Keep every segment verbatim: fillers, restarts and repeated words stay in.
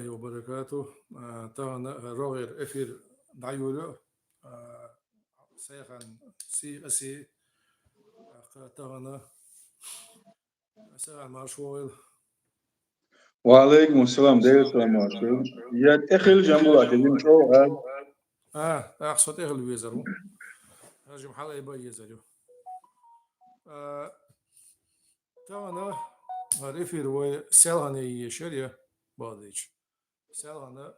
وبركاته. А, тахана рогӀера эфир дӀайолайо. А, сайхан сий, а, сий. ТӀаккха тахана сайхан марша вогӀийла. Ва Ӏалайкум ассалам, Даьла салам марша. Я тӀехила Жамбулат, я чӀоагӀа. А, тӀаккха со тӀехила везар ву. Хьажим хьалайба езар ю. А, тахана эфир вай селхане ешар я, бакъдийча. Селхана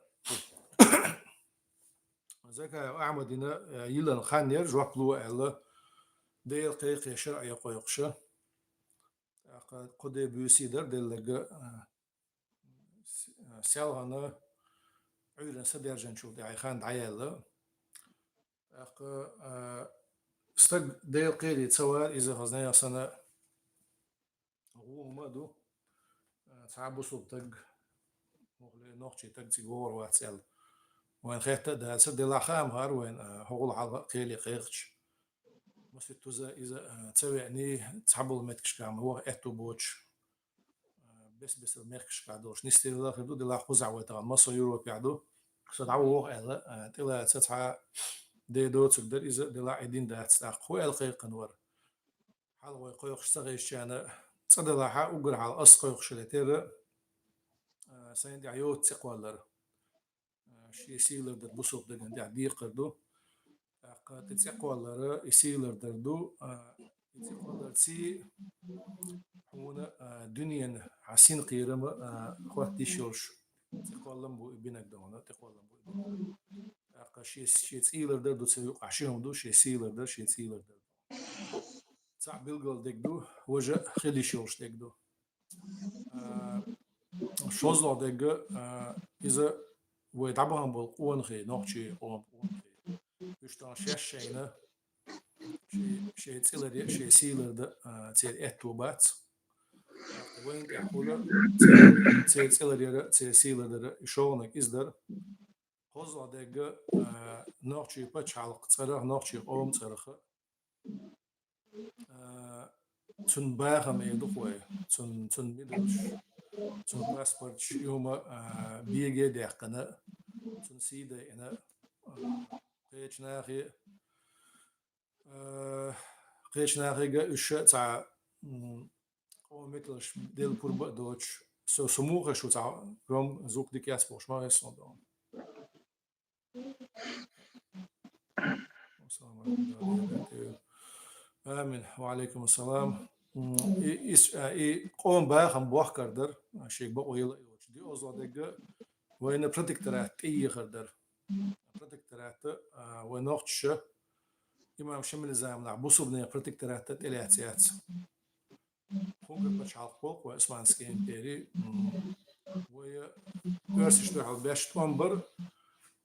Закаев Ахьмадина, э, йиллан хан яр, жоп лу аьлла, Даьла кхайкхе шарӀе кхойкхуша. ТӀаккха кхо де буьйсий дар делларга, э, с-, э, селхана Ӏуьйранна садаьржанчул тӀехьа хан дӀаяьлла. ТӀаккха, э, стаг Даьла кхеле ца вар, иза хазна ясана гӀо хӀума а ду, а, цхьа бусулба таг, мухле нохчий таг цига вогӀур вац аьлла. Вайн хетта а дацар, делахь хаам хар вайн, а, хӀокхул хьалха а кхеле кхайкхача. Маситтуза иза, а, ца веъний, цхьаболу меттигашкахь ма ваха аьтту боцуш, а, бес-бесара мехкашкахь долуш нисделла хир ду, делахь кхузахь вай тахана массо а Европехь ду. Со дӀавоьду аьлла, а, тӀелаца цхьа де доцург дара иза, делахь и дина дац тӀаккха. ХӀун аьлла кхайкхина вара? Хьалха вай кхойкхуш ца хезчарна, цӀа далахь а, уггар хьалха ас кхойкхуш хилла терра, а, сайна тӀехь йоцу цӀе кхоллар. А, шен сий лардар бусулба дагана тӀехь декхар ду. ТӀаккха тӀе цӀе кхоллар, и сий лардар ду, а, и цӀе кхолларций хьуна, а, дуьненан хьан син кхерам а, а, хӀотта йиш йолуш цӀе кхоллам бу и бинарг дохана, тӀе кхоллам бу и бинарг. ТӀаккха шен, шен цӀий лардар ду церан юкъахь ши хӀума ду, шен сий лардар, шен цӀий лардар. Цхьаъ билггал дерг ду, важа хила йиш йолуш дерг ду. А, шозлагӀа дерг, а, иза вай дӀабахана болу къонахий, нохчий къоман къонахий. Уьш тахана шаьш шайна шен, шен цӀе ларъян, шен сий лардан, а, церан аьтто бац. Вайна тӀехь хуьлу церан, церан цӀе ларъяра, церан сий лардарра, и шолгӀаниг иза дара. КхозлагӀа дерг, а, нохчий пачхьалкхан цӀарах, нохчий къоман цӀарах, а, цуьнан бахам эр ду-кх вай, цуьнан, цуьнан медалаш, цуьнан паспорташ, и хӀума, а, беге а даьккхина, цуьнан сий дайина, а, кхечу нахе, а, кхечу нахе а уьш цхьа, м, къоман медалаш делла пурба а доцуш, со, со муха шу цхьа ром, звук дика яц бохуш ма хеза суна. Амин. Ва Ӏалайкум ассалам. М, и, и с-, а, и къоман бахам бохкар дара, шега бакъо яла а йоцуш. ДоьалгӀа дерг вайна протекторат тӀеехар дара. Протекторат, а, вай нохчаша имам Шемалан заманахь бусулбанийн протекторат тӀелаьцна яц. Хьунгар пачхьалкх боху вай, Османский импери, м, вай оьрсашна дуьхьал беш тӀом бара,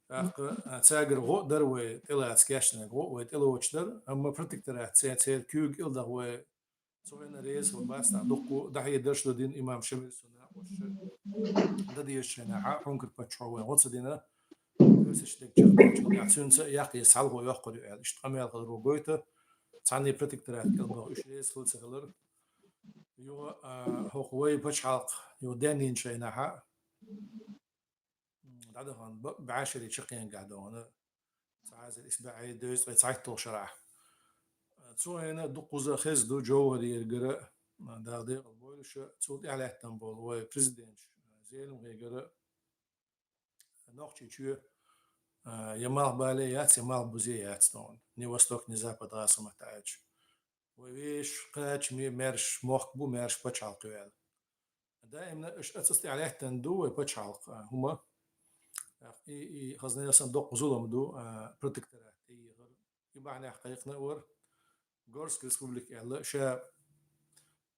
тӀаккха, а, цаьргара гӀо а дара вай тӀелаца кечдинарг, гӀо а вай тӀелоцуш дара, амма протекторат церан, церан куьйга ил даха вай цу хенахь реза хила бац, дуккха дӀахьедарш а ду дина имам Шемалан, цуьнан накъосташа дан дезачу хенахь Хьунгар паччахьо вайна гӀо ца дина, оьрсашна дерг чекхдолчул тӀаьхьа цуьнца яккхий схьалхо йоккхур ю аьлла, иштта къамел хиларо гойту, цхьанне протекторат кӀел баха уьш реза хила ца хилар. Юха, а, хӀокху вай пачхьалкх юха даьнначу хенахь, м, дӀадахана б-, бӀешерийн чаккхенгахь дохана, цхьа эзар исс бӀе дезткъе цхьайтталгӀа шарахь. Цу хенахь дуккхуза хезна ду Джовхарегара, Дала декъал бойла ша, цул тӀаьхьа лаьттина болу вай президенташ Зеламхегара, Нохчийчоь, а, я малхбале яц, я малхбузе яц тхуна. Ни восток, ни запад гӀазкхийн маттахь аьлча. Вай вешан кхачаме маьрша мохк бу, маьрша пачхьалкх ю аьлла. Даимна аша аццул тӀехь лаьттина ду вай пачхьалкх, а, хӀума. И, и хазна ясан доккха зулам ду, а, протекторат тӀеехар. И бахьанехь кхайкхина а вара. Горская республика аьлла, ша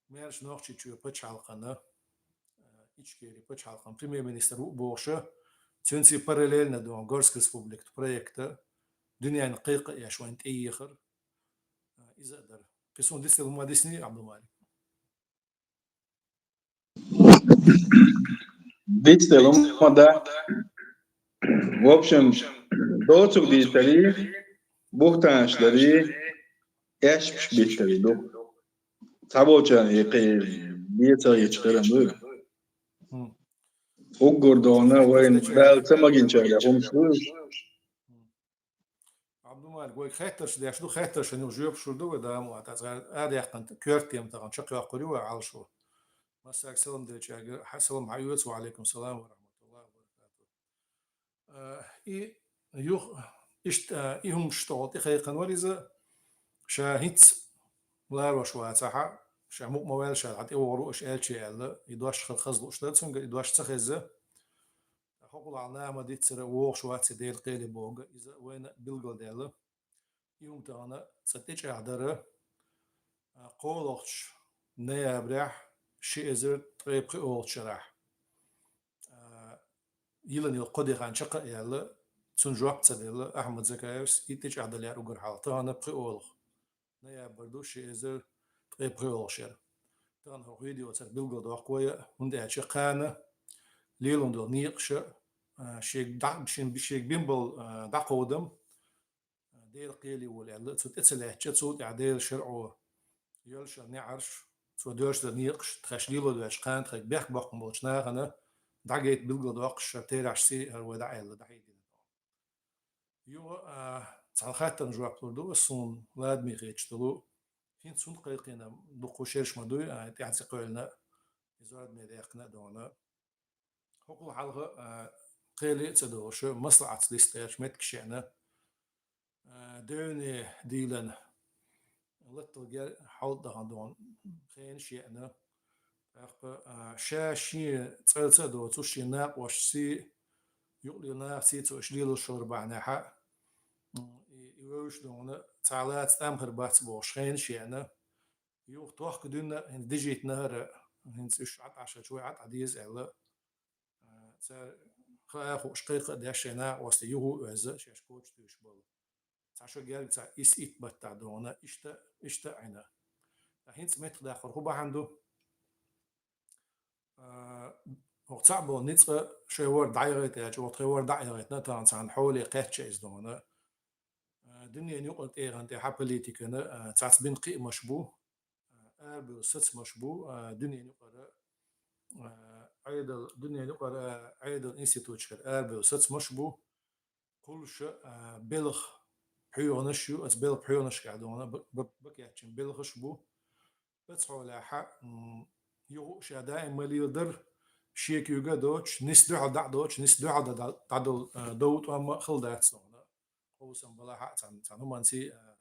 маьрша Нохчийчоь пачхьалкхана, а, Ичкери пачхьалкхана премьер-министр ву а бохуша, цуьнца параллельно ду Горская республика проекта, дуьненна кхайкха а еш вайна тӀеехар, а, иза а дара. Кхин суна дицделла хӀума дисний, Абдулмалик? Дицделла хӀума дац. В общем, доцург дийцарий, бухтанаш дарий, эшпаш биттарий ду. Цхьаболчарна и кхин бецагӀ ечу хиран ду. Хм. Уггар дона вайна Бала ца магинчара хӀумаш ду. Абдумалик, вай хеттарш деш ду, хеттаршна жоп шур ду вай, да, ма, та цара арехкант коьртема тахан чакхёккхур ю вай Ӏалашо. Массаг салам делчаьрга, хьа-, салам хьаоьцу, ва алейкум салам ва рахматуллахи ва баракатух. А, и юх-, ишт-, а, и хӀумаш тӀехула тӀекхайкхина вара иза, ша хӀинца ларош вацахьа, ша мукъа ма ваьлла, ша хьа тӀевогӀур ву аша аьлча аьлла, и дош хаза лууш дара цунга, и дош ца хеза. ХӀокхул хьалха наха ма диццара, вогӀуш вац Делан кхеле боху, иза вайна билгалдаьлла. И хӀума тахана цкъа тӀечӀагӀдара, а, кхоалгӀачу ноябрехь ши эзар ткъе пхоьалгӀачу шарахь. А, йилан йолу кхо де хан чекх а яьлла, цунна жоп ца делла, Ахьмад Закаевс и тӀечӀагӀдалаяр уггар хьалха. Тахана пхоьалгӀа ноябрь ду, ши эзар ткъе пхоьалгӀа шера. Тахана хӀокху видеоцара билгалдоккху вай, хӀунда аьлча кхана лелун долу некъаша, а, шега дӀа-, шен-, шега бина болу, а, дӀакховдам, а, Делан кхеле волу аьлла, цу тӀе ца лаьттача, цул тӀаьхьа Делан шарӀо йолуш а неӀарш, цо доьжна некъаш, тхаьш лело доьжна кхана тхайга бехк боккхун болчу нахана дӀагайта билгалдоккхуш, шара терахьашций хӀара вай дӀа а аьлла, дӀахьедина. Юха, а, цхьана хаттарна жоп лур ду ас, суна ладаме хеташ долу. ХӀинца хӀунда кхайкхийна, дуккха шераш ма дуй, а, тӀаьхьа ца кхоьллина, иза ладаме даьккхина а дона. ХӀокхул хьалха, а, кхеле а ца долуш, маслаӀатца листхерчу меттигаш еана, а, девне дийлан латтал гер хьал дахана дона хенаш еана. ТӀаккха, а, ша шен цӀарца а доцуш, шен накъосташций, юкъале нахаций цо уьш лелош хилар бахьанехьа, м, и, и вевзаш дона цхьа лаца тӀам хир бац бохуш хенаш еана. Юха тохка дуьйна, хӀинца дижитина хӀара, хӀинца уьш ӀатӀашхачу вай ӀатӀа деза аьлла, а, цара хаа хууш кхайкха а деш, шайн накъостий юха а оьзна, шаьш коча туьйсуш болу. Цхьа шо герга цхьа ис итт баттахь дона, иштта, иштта а Ӏина. Ткъа хӀинца меттах даккхар хӀун бахьана ду? А, хӀокху цхьаъ болу ницкъ шайн вара дӀаяхийта аьлча, хӀокху тхайн вара дӀа а яхийтина, тахана цхьана хьоле кхаьчча иза дона. А, дуьненан юкъара тӀегӀан тӀехьа политикана, а, цхьацца бина кхиамаш бу, а, арабевлла сацамаш бу, а, дуьненан юкъара, а, Ӏедал, дуьненан юкъара, а, Ӏедал институташкара арабевлла сацамаш бу. Кхуллуша, а, белхан пхьоьханаш ю, оцу белхан пхьоьханашкахь дона ба-, ба-, бакъ кечйина белхаш бу. Оцу хьолехьа, м, юха а ша даим ма леладара, шен куьйга а доцуш, нисса дуьхьал дӀа а доцуш, нисса дуьхьал дӀа-, дӀадолу, а, дов тӀом а хала дац дона. Къовсам балахьа а цхьана, цхьана хӀуманций, а,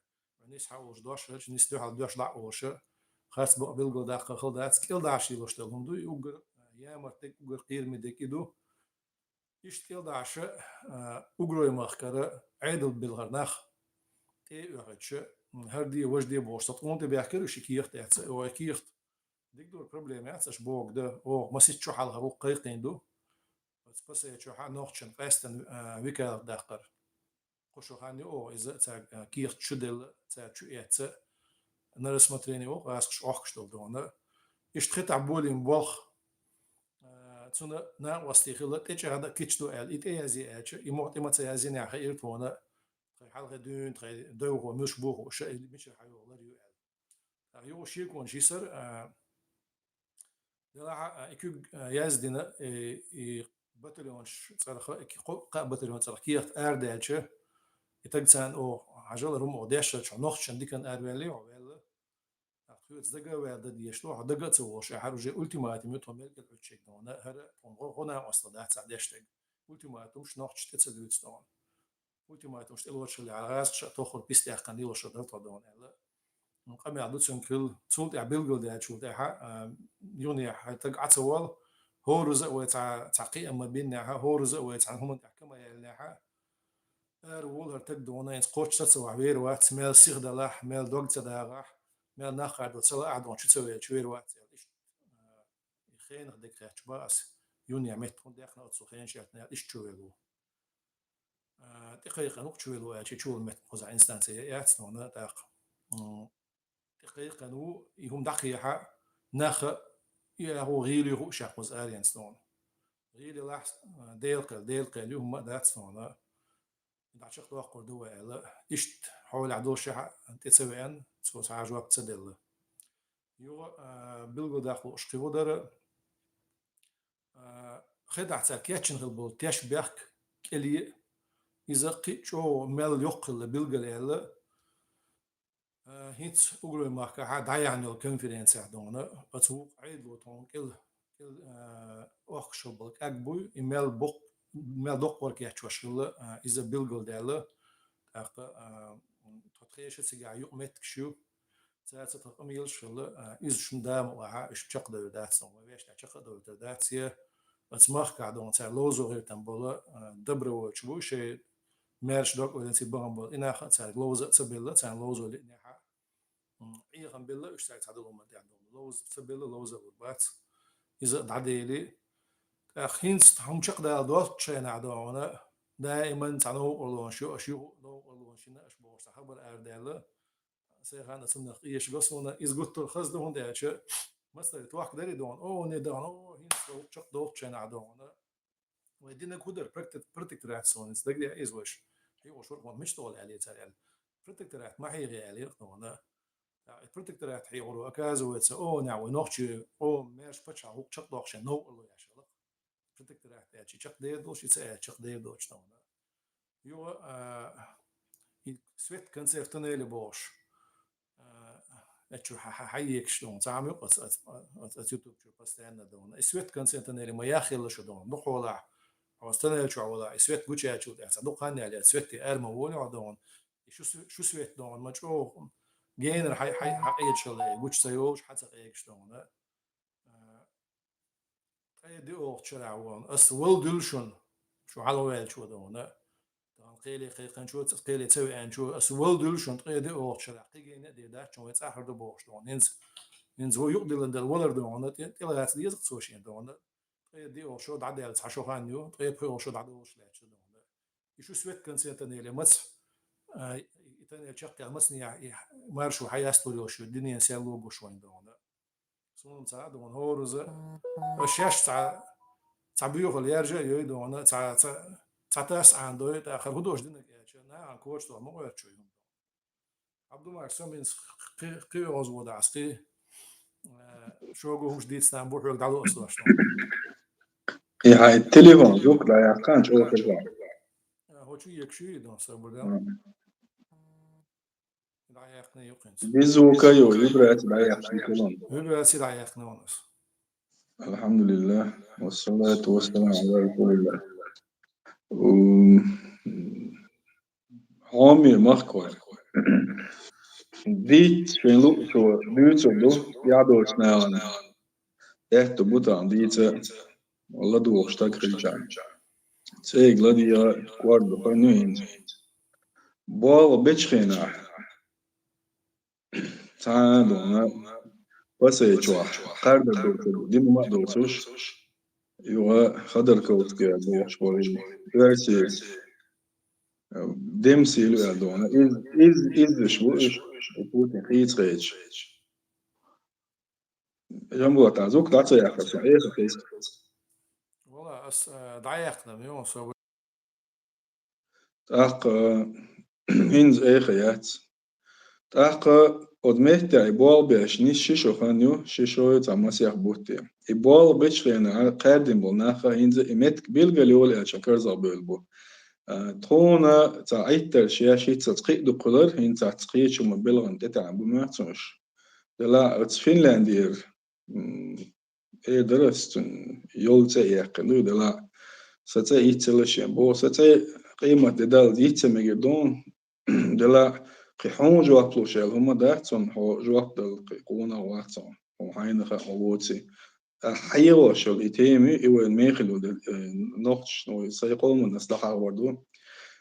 нисса хьаолуш дош хилча, нисса дуьхьал дош дӀа а олуш, харц бакъ билгалдаккха хала дац, кӀелдахьаш лелош долу хӀума ду, и уггар, а, ямарта дерг, уггар кхераме дерг и ду. Иштта кӀелдахьаша, а, угрой махкара Ӏедал белхар нах тӀе а оьхуьйтуша, м, хӀара де, важа де бохуш, сан ткъонна тӀе баьхкира уьш и кехат эцца, ой, кехат. Дика дура проблема яц, аша боху дан, оха масийтта шо хьалха ву кхайкхийна ду. Оцу пасечохьа нохчашна къаьстина, а, векалат даккхар. Кхо шо хан ю оха иза, цаьрга, а, кехат чу делла, цаьрга чу эцца, на рассмотрение оха гӀазкхаша Ӏохкуш долу дона. Иштта хи тӀехь болийна болх, а, цунна накъостий хила тӀечӀагӀда кийча ду аьлла, и тӀеязъе аьлча, и мохь тӀе ма ца язйинехь хаийра тхуна, тхайн хьалхе дуьйна, тхайн девгӀо муьлш бу хууш, и мичара хьайогӀу лар ю аьлла. ТӀаккха юха шеконаш йисар, а, делахьа, а, и куьг, а, яздина, и, и батальонаш цӀарах, и ки-, кхо-, кхаа батальон цӀарах кехат арадаьлча, и таг царна оха хьажал, хӀума оха деш хилча, хьо нохчашна диканна араваьллий хьо, ваьлла. ТӀаккха тхоьца дага а ваьлла дан дезаш ду, хьо дага а ца волуш, ахьара уже ультиматум ю тхо мел кӀел Ӏуьттуш ерг дона, хӀара тхуна гӀо-, гӀо накъосталла дац ахьа деш дерг. Ультиматумаш нохчашна тӀе ца дуьйцу дона. Ультиматумаш тӀелоцуш хилла, гӀазкхаша а тоххара пис даьккхина лелош дара тхо дона аьлла. Къамел ду цуьнга хилла. Цул тӀаьхьа билгалдаьллачул тӀаьхьа, а, юханехьа хӀара таг Ӏа ца волу, хӀораза а вай цхьа, цхьа кхиам ма биннехьа, хӀораза а вай цхьана хӀуманна тӀехь ка ма яьллинехьа, ара волу хӀара таг дона, хӀинца кхоччуш ца вахь вер вац, мел сиха далахь, мел дог ца дагӀахь, мел нах хадо ца лаахь дона чу ца велча вер вац аьлла. Иштта, а, и хенах дерг хетташ бан ас, юханехьа меттахуна даьккхина оццул хенаш яьлла, иштта чу велла ву. А, тӀекхайкхина ву-кх чу велла ву аьлча, чу велла меттиг кхузахь инстанция яц тхуна, тӀаккха, м, тӀекхайкхина ву, и хӀума дӀакхехьа, наха и агӀо гӀийла ю хууш яц кхуза аренца тхуна. ГӀийла елахь, а, Делан кхел, Делан кхел ю, хӀумма а дац тхуна. ДӀачекхдоккхур ду вай аьлла, иштта хьолехь долуш яхьа тӀе ца веана, цо цхьа а жоп ца делла. Юха, а, билгалдаккха лууш кхин хӀун дара, а, хедахь цара кечйина хилла болу теш бехк кӀеле а, иза кхин а чӀогӀа мел йоккха хилла билгалъяьлла, а, хӀинца уграй махкахьа дӀаяьхьна йолу конференцехь дона, оцу вукху Ӏедало тхуна кӀел, кӀел, а, охкуш хилла болу кӀаг буй, и мел боккх-, мел доккхор кечвеш хилла, а, иза билгалдаьлла, тӀаккха, а, тхо тхеша цигахь юкъаметтигаш ю, цаьрца тхан къамелаш а хилла, а, иза шуна дама вахьа, уьш чекхдевр дац, ма вешна чекхдевр дац, я оцу махкахь дона цара ловзо гӀиртам болу, а, добровольчу бу, шайн маьрша дог ойла ца бахам болу, и нах а цаьрга ловза а ца белла, царна ловзо лиънехьа, м, Ӏехам белла, уьш цаьрга цхьа долу ма дехьа долу. Ловза ца белла, ловза а лур бац. Иза а дӀадели, тӀаккха хӀинца хӀума чекхдала долчу шайнахь дона, даиман цхьа новкъарлонаш ю, аша юха новкъарлонаш йина, аша бохуш цхьа хабар арадаьлла, Сайхана цунах къеша го суна, иза гуттар хаза ду, хӀунда аьлча, масала, тохка дарий дона, о, не дахана, о, хӀинца чекхдолчу шайнахь дона. Вай динаг хӀу дара, протек-, протекторат суна, иза дагадеа иза ваша. ХьийгӀо шурхонна мича тохула аьлла цара аьлла. Протекторат ма хьийгӀе аьлла, дона. ТӀаккха и протекторат хьийгӀоро, оказывается, о, нехь вай нохчий, о, маьрша пачхьалкх хӀу чекхдоккхуш шайн новкъарло еш хилла. Протекторат аьлча чекхдер долуш, и ца аьлча чекхдер долуш дона. Юха, а, и свет в конце туннеля бохуш, а, эцу хьа-, хьа-, хьаекаш дона. Цхьа хӀума ю оцу, оцу, оцу, оцу YouTube чу постоянно дона. И свет в конце туннеля ма яхъелла шу дона. Дукха волахь, хьо оцу туннель чохь волахь, и свет гучуяьлчул тӀаьхьа цхьа дукха хан яьлла, свет и ара ма волий хьо дона. И шу св-, шу свет дона, ма чӀогӀа генара хьай-, хьай-, хьакъедаш хилла, и гучу ца йолуш, хьан ца къегаш дона. А, ткъе диъолгӀачу шарахь вон, ас вала дуьллу шуна, шу хьалаваьллачо дона. Тахана кхеле кхайкхинчо, кхеле ца веанчо, ас вала дуьллу шуна, ткъе диъолгӀачу шарахь кхин гена а дийр дац, чун вай цӀахьар ду бохуш дона. ХӀинца, хӀинца вай юкъадиллина дара валар дона, тӀе-, тӀелаца деза цо шен дона. Ткъе диъолгӀа шо дӀадаьлла цхьа шо хан ю, ткъе пхоьалгӀа шо дӀадолуш лаьтташ дона. И шу свет в конце туннеля маца, а, и туннель чекхъял мацанехь, и маршо хьаястор йолуш ю, динен сел лугуш вайн дона. Суна ца а дона, хӀораза, аш шаьш цхьа, цхьа буьйхал яржа а йой дона, цхьа, цхьа, цхьа тас Ӏан дой, тӀаккха хӀу дош динарг аьлча, нахана коча тоху ма гӀоьртачо ю. Абдумаш, со минс кхи, кхи оьгӀаз вода ас кхи, э, шога хӀумаш дийца нах бу хьоьга дӀало ас дош. И хьайн телефон, юк, дӀаяьккхана, чӀогӀа хеза. Э, хӀо чу екаш ю, и дон, собар дел. Мгм. ДӀаяьккхина юкъинца. Без звука ю, вибрация дӀаяьккхина ю. Вибрация дӀаяьккхина вон ас. Алхьамдулиллах, вассалату вассаламу аля расулиллах. М, хьоме махкахой. Дийца шайн луучо дуьйцур ду, яхь доцу нахана. Аьтту бу тахана дийца ладугӀуш стаг хилчахьана. Цайга ладийгӀа кӀордо хан ю хӀинца. БолгӀа бечу хенахь. Цхьана а дона, Пасай чохь, кхардар доцург, дин ма а доцуш, юха Ходорковский бохуш болу, Оьрсийчоь, э, Демсий ю аьлла дона. Из, из, иззаш бу уьш, Путин хийца хеташ. Жамбулата, звук дӀа ца яьккхира сан, эха хеза. Вала, ас, э, дӀаяьккхина, ма ю, со ТӀаккха хӀинца эха яц. ТӀаккха оцу меттехь и болх беш нис ши шо хан ю, ши шо ю цхьа масех бутте. И болх бечу хенахь кхаьрдина болу нах а хӀинца и меттиг билгал йолу аьлча карзахбевлла бу. А, тхуна цхьа Ӏиттарш еш хӀинццалц кхин а дукха хилар, хӀинццалц кхечу хӀума белхана тӀетаьӀна бу моьтту цунаш. Делахь оцу Финляндера, м, эр дара ас цуьнан йолу цӀе а яьккхина ду, делахь сан цӀе йицъелла шен боху, сан цӀе къемат де Далла йиц ца мегар ду, делахь кхин хьуна жоп луш аьлла хӀума дац, цунна хьо жоп дала кхин къонах вац хьо, хьо хьайна хаьа хьо воций. Ахьа хьегӀош йолу и тема ю, и вайн мехала йолу, э, нохчашна вай сайн къоманна ас дӀахьахор ду.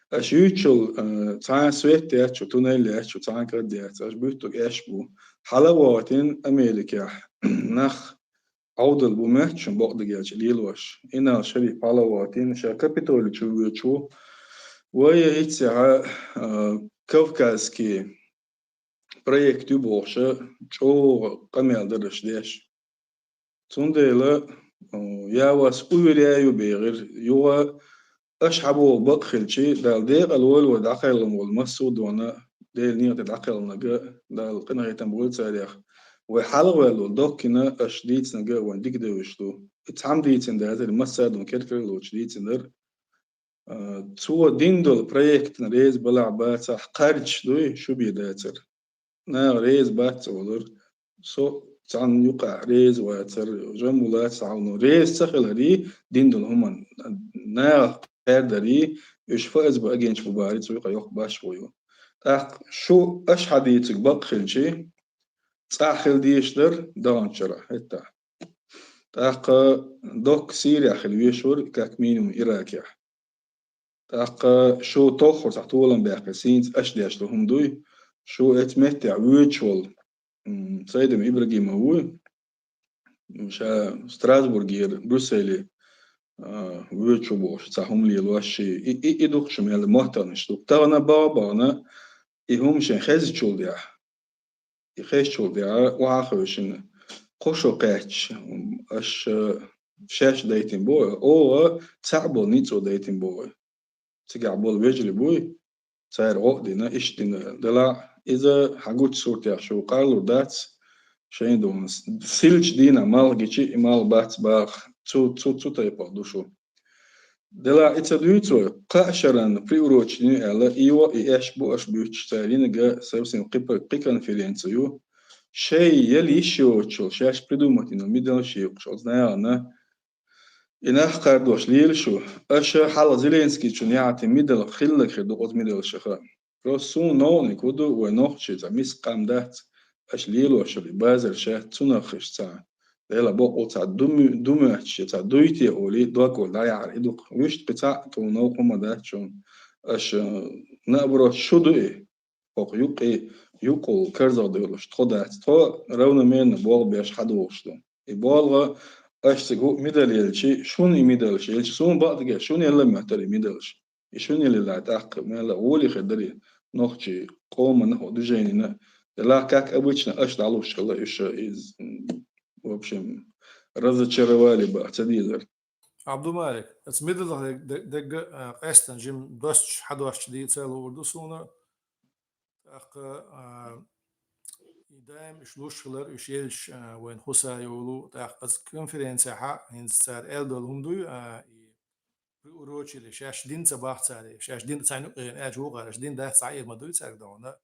Аша юьйцучул, э, цхьа а свет яц шу, туннель яц шу, цхьа а кад яц, аша буьттург аьшпаш бу. Хьала а вохийтина Америкехь нах Ӏовдал бу моьтту шуна бакъдерг аьлча лелош. Инал Шарипа хьала а вохийтина, ша Капитоли чу воьдуш ву. Вай хӀинццехьа, а, кавказский проект ю бохуша, чӀогӀа къамел дара аша деш. Цундела, а, я вас уверяю бохура, юха аша хьабогӀу бакъ хилча, Дала декъала войла вай дӀакхелхина волу массо а дона, Делан некъа тӀе дӀакхелхинарг, Дала къинхетам бойла царех. Вай хьалхаваьлла волу доккхина аша дийцинарг а вайн дика девзаш ду. цхьамма дийцина дацар, массадон керкарлочу дийцинара. А, цо дина долу проектна реза балахь бацахь, кхардаш дуй, шу бен дацара. Наха реза бац олура. Со цхьанна юкъахь реза вацара, жамбулац хьалну. Реза ца хиларий, дина долу хӀуманна, нахах кхердарий, уьш фаъаза бу агенташ бу барий, цу юкъа йоккха баш бу ю. ТӀаккха шу аша хьадийциг бакъ хилчий, цӀахь хила дезаш дара, даханчу шарахь, хӀетта. ТӀаккха доккха Сирехь хила вешвара, как минимум Иракехь. ТӀаккха шу тоххур цхьа толам баьккхи, синца аша деш ду хӀума дуй, шу эцу меттехь воьдуш волу, м, Сайдам Ибрагимов вуй, ша Страсбургера, Брюсселе, а, воьдуш ву бохуш, цхьа хӀума лелош ши. И, и, и дукха шу мел моттанаш ду. Тахана бага-багана и хӀума шайн хезначул дехьа, и хезначул дехьа, охьа а хевшина, кхо шо кхаьчча, аша шаьш дайтина боху, оха цхьаъ болу ницкъ дайтина боху. Цигахь болу вежарий буй, цара гӀо а дина, иштта дина. Делахь иза хьан гучу суртех шу къарлур дац, шайн дуна. Силчу дийнахь малх гичи, и малх бац баха. Цу, цу, цу тайпах ду шу. Делахь и ца дуьйцу вай, кхаа шарна приурочени аьлла, и йо, и эш бу аша буьттуш, цара йинарг совсем кхи пар-, кхи конференци ю. Шай яла йиш йоцучул, шаьш придумать йина, мидал шекъуш, оцу нахана и нах кхардош лела шу. Аша хьалха Зеленскийчун яхьати мидал хиллаг хир ду оцу мидалшаха. Просто суна новкъаниг хӀун ду, вай нохчий цхьа миска къам дац, аша лелош йолу и базар шаьш цунах хиш цхьа. Дела бокъал цхьа думи-, думоьтташ, цхьа дуй те олий, доккхал дӀаяхьар и дукха. Вуьшта кхин цхьаъ тхуна новкъа хӀума дац шуна. Аша, наоборот, шу ду и. ХӀокху юккъе, юккъул карзах девлаш тхо дац. Тхо равномерно болх беш хьадогӀуш ду. И болх аша цига хӀуъа мидал елчи, шуна и мидалш елчи, суна бакъдерг шуна елла моьттура и мидалш. И шуна елла тӀаккха мелла а гӀоле хир дарий нохчий къоманна а, движенина. Делахь, как обычно, аша дӀалуш хилла уьш, из, м, в общем, разочаровали бах, ца дезар. Абдумалик, аса мидалах дерг-, дерг-, дерг, а, къаьстина жима достуш, хьадош дийца луур ду суна. ТӀаккха, а, и даим уьш луш хилар, уьш елча, а, вайн Хусаев ву, тӀаккха аса конференцехьа, хӀинца цара аьлла долу хӀума дуй, а, и приурочили, шаьш дин ца бахь цара, шаьш дин цхьаьна юкъа гӀина аьлча вукъара, аша дин дац, цхьа а ма дуй цаьрга догӀна.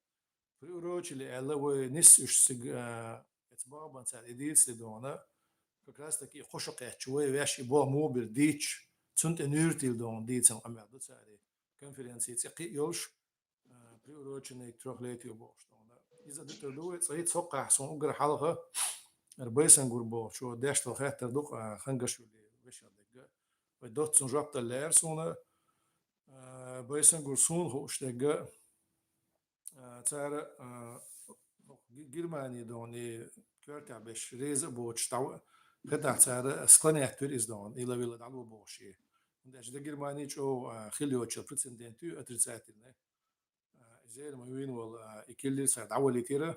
Приурочили аьлла, вай нис уьш цига, а, эца бахбан цара и дийцали догӀна, как раз таки и кхо шо кхаьчча, вай ваьш и боху муха бира дийцча, цунна тӀе нуьйр тилла догӀна дийцан къамел ду цара. Конференция цӀе кхиъ йолуш, а, приуроченный к трёхлетию бохуш догӀна. Иза дитар ду вай, цӀа хӀокхахь суна уггар хьалха, ара Байсангур бохучо деш долу хаттар ду-кх, а, Хангашвили вешан дегга. Вай доццун жоп дала лаьара суна, а, Байсангур суна хууш дегга, а, цара, а, Ги-, Германи догӀна и коьртехь беш реза а боцуш дӀа-, хӀетахь цара склонять туьра иза догӀна, ила-вила дӀало бохуш и. ХӀунда аьлча дан Германи чӀогӀа, а, хила йоцучу прецедент ю, отрицательный. А, и зерма вийна волу, а, и киллира цара дӀавалийтира.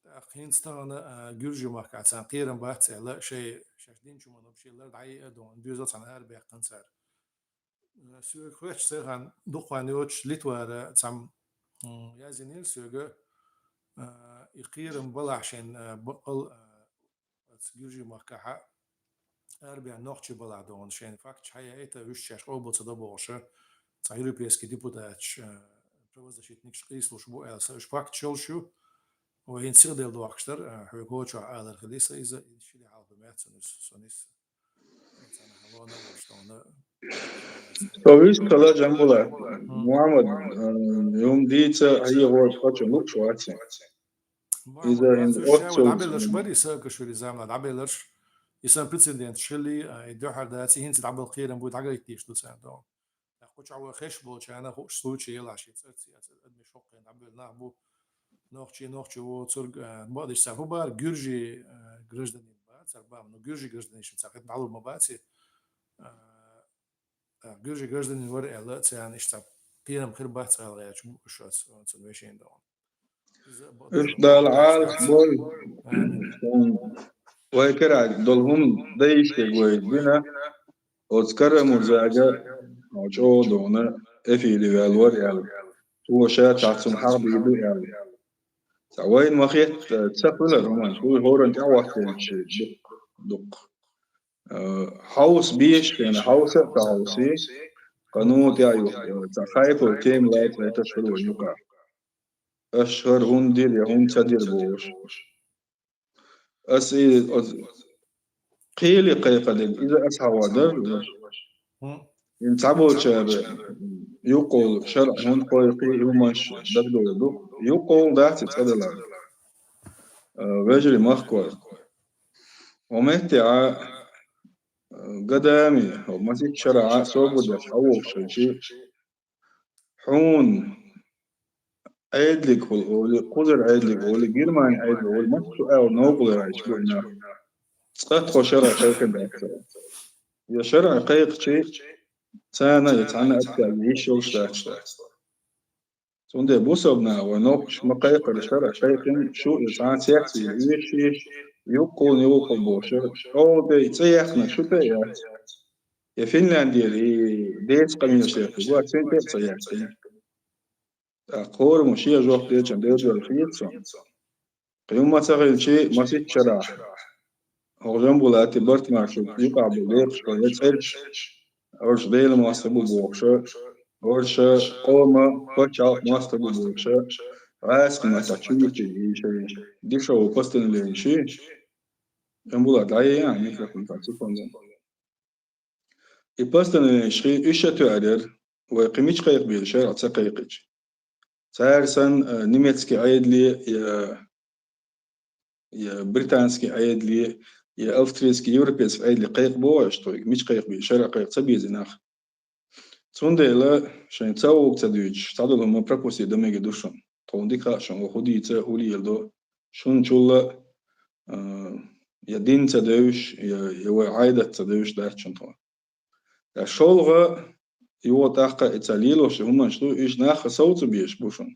ТӀаккха хӀинца тахана, а, Гуьржийн махкахь царна кхерам бац аьлла, шай, шаьш динчу хӀуманна вообще лар дӀайиа а догӀна, доьзал цхьаьна арабаьккхина цара. Соьга хоьттуш сайхан дукха хан йоцуш Литвара цхьамма, м, яздинийра соьга, а, и кхерам балахь шайн, а, бакъал, а, оцу Гуьржийн махкахьа арабаьхна нохчий балахь догӀна шайн факташ хьаяйта, уьш шаьш къобал ца до бохуша, цхьа европейский депутаташ, а, правозащитникаш къийсалуш бу аьлла, сан уьш факташ йолуш ю. Вай хӀинца сиха делла дохкаш дара, а, хьоьга хӀокху чохь алар хили сан иза, ши де хьалха ду меца сан иза, сан иза. Со вистхила, Жамбула. Мухьаммад, э, хӀума дийца, хьехор кхача лууш вац. Иза хӀинца оццул дӀабелларш бари, Саакашвили замана дӀабелларш. И сан прецеденташ хили, а, и дуьхьал дац, и хӀинца дӀабала кхерам буй, дӀагайтийш ду царна догӀу. ТӀаккха кху чохь вай хеш болчарна хууш случай елахь шен цӀарца, я цӀар адамаш хӀокхуьнга дӀабевлла нах бу. Нохчий, нохчий воцург, а, бакъдеш цара хӀун бара, гуьржий, а, гражданин бара цара бахьа, ну, гуьржий гражданин шин цара хӀетта дӀалур ма баци. А, а, гуьржий гражданин вара аьлла, царна иштта кхерам хир бац аьлла гӀерташ бу уьш оцу, оцу вешин догӀу. Уьш Дала Ӏалаш бой. Амин. Вай карахь долу хӀума дайшкерг вай дина, оцу Карамурзага, чӀогӀа догӀна, эфире ваьлла вара аьлла. Цо ша цхьацца хӀума хьахбийр ду аьлла. Цхьа вайна ма-хетта, ца хуьлар хӀуманаш, вуй хӀоранна тӀаьхьахӀоттийначу дукха, дукха. Э, хьовса безаш хилча, хьовса а ца хьовсий, кхы ну тӀе а юхкур, цхьа хайпал тема лаьцна хеташ хир вай юкъахь. Аша хӀара хӀунда дира я хӀунда ца дира бохуш. Аса и, оз-, кхеле кхайкхадерг, иза аса хьахор дара. Ин цхьаболчара юккъал шарӀ хӀунда кхойкхий, и хӀуманаш дагадовла ду. Юккъал дац и цкъа далар. Э, вежарий, махкой. Хьо меттехь, э, гадами, хьо масех шарахь а собар деш хьан вогуш хилчий, хьуна Ӏедалехула олий, кхузара Ӏедалехула олий, Германи Ӏедалехула олий, массо а аьлла новкъарло йолуш бу и нах. Цкъа тхо шарӀ кхайкхина дац. Я шарӀ кхайкхичий, царна я цхьанна а атта йиш йолуш дац. Цундела бусалба наха вай новкъаш ма кхайкхара шарӀ кхайкхина, шу я цхьа а цецвийла оьший, юккъал, юккъал бохуш, чӀогӀа тӀе цӀе яьккхина шу тӀе а яц. Я Финляндера, и деца къамелаш деттиг вац, цуьнан тӀе а ца яьккхина. ТӀаккха хӀораммо шен жоп дечунна девдалла хета суна. Кхин хӀумма ца хилчий, масех шарахь хӀокху Жамбулати, Барт-Маршо юкъахь болу декъашхой я цӀераш, уьш Делан мостагӀий бу бохуша, уьш къоман, пачхьалкхан мостагӀий бу бохуша, гӀазкхийн маттахь чуьйрачу йийшай, дешевые постановления йийший. Жамбулат, дӀаяйахьа микрофон цхьа секунду. И постановленеш хи уьш а тоьар яра, вай кхин мича кхайкхабелла шарӀ ца кхайкхича. Цара санна, э, немецкий Ӏедале я, я британский Ӏедале, я австрийский, европейский Ӏедале кхайкхабоху аша тхоьга, мича кхайкхабелла шарӀ кхайкха ца беза нах. Цундела шайн ца вогӀу ца дуьйцуш, цхьадолу хӀума пропустить дан мегар ду шуна. Тхуна дика хаьа шуна, хӀун дийца, хӀун леладо. Шуна чулла, а, я дин ца девзаш, я, я вай Ӏадат ца девзаш дац шуна тхо. Ткъа шолгӀа, юха тӀаккха и ца лелош хӀуманаш ду, уьш нах совца безаш бу шуна.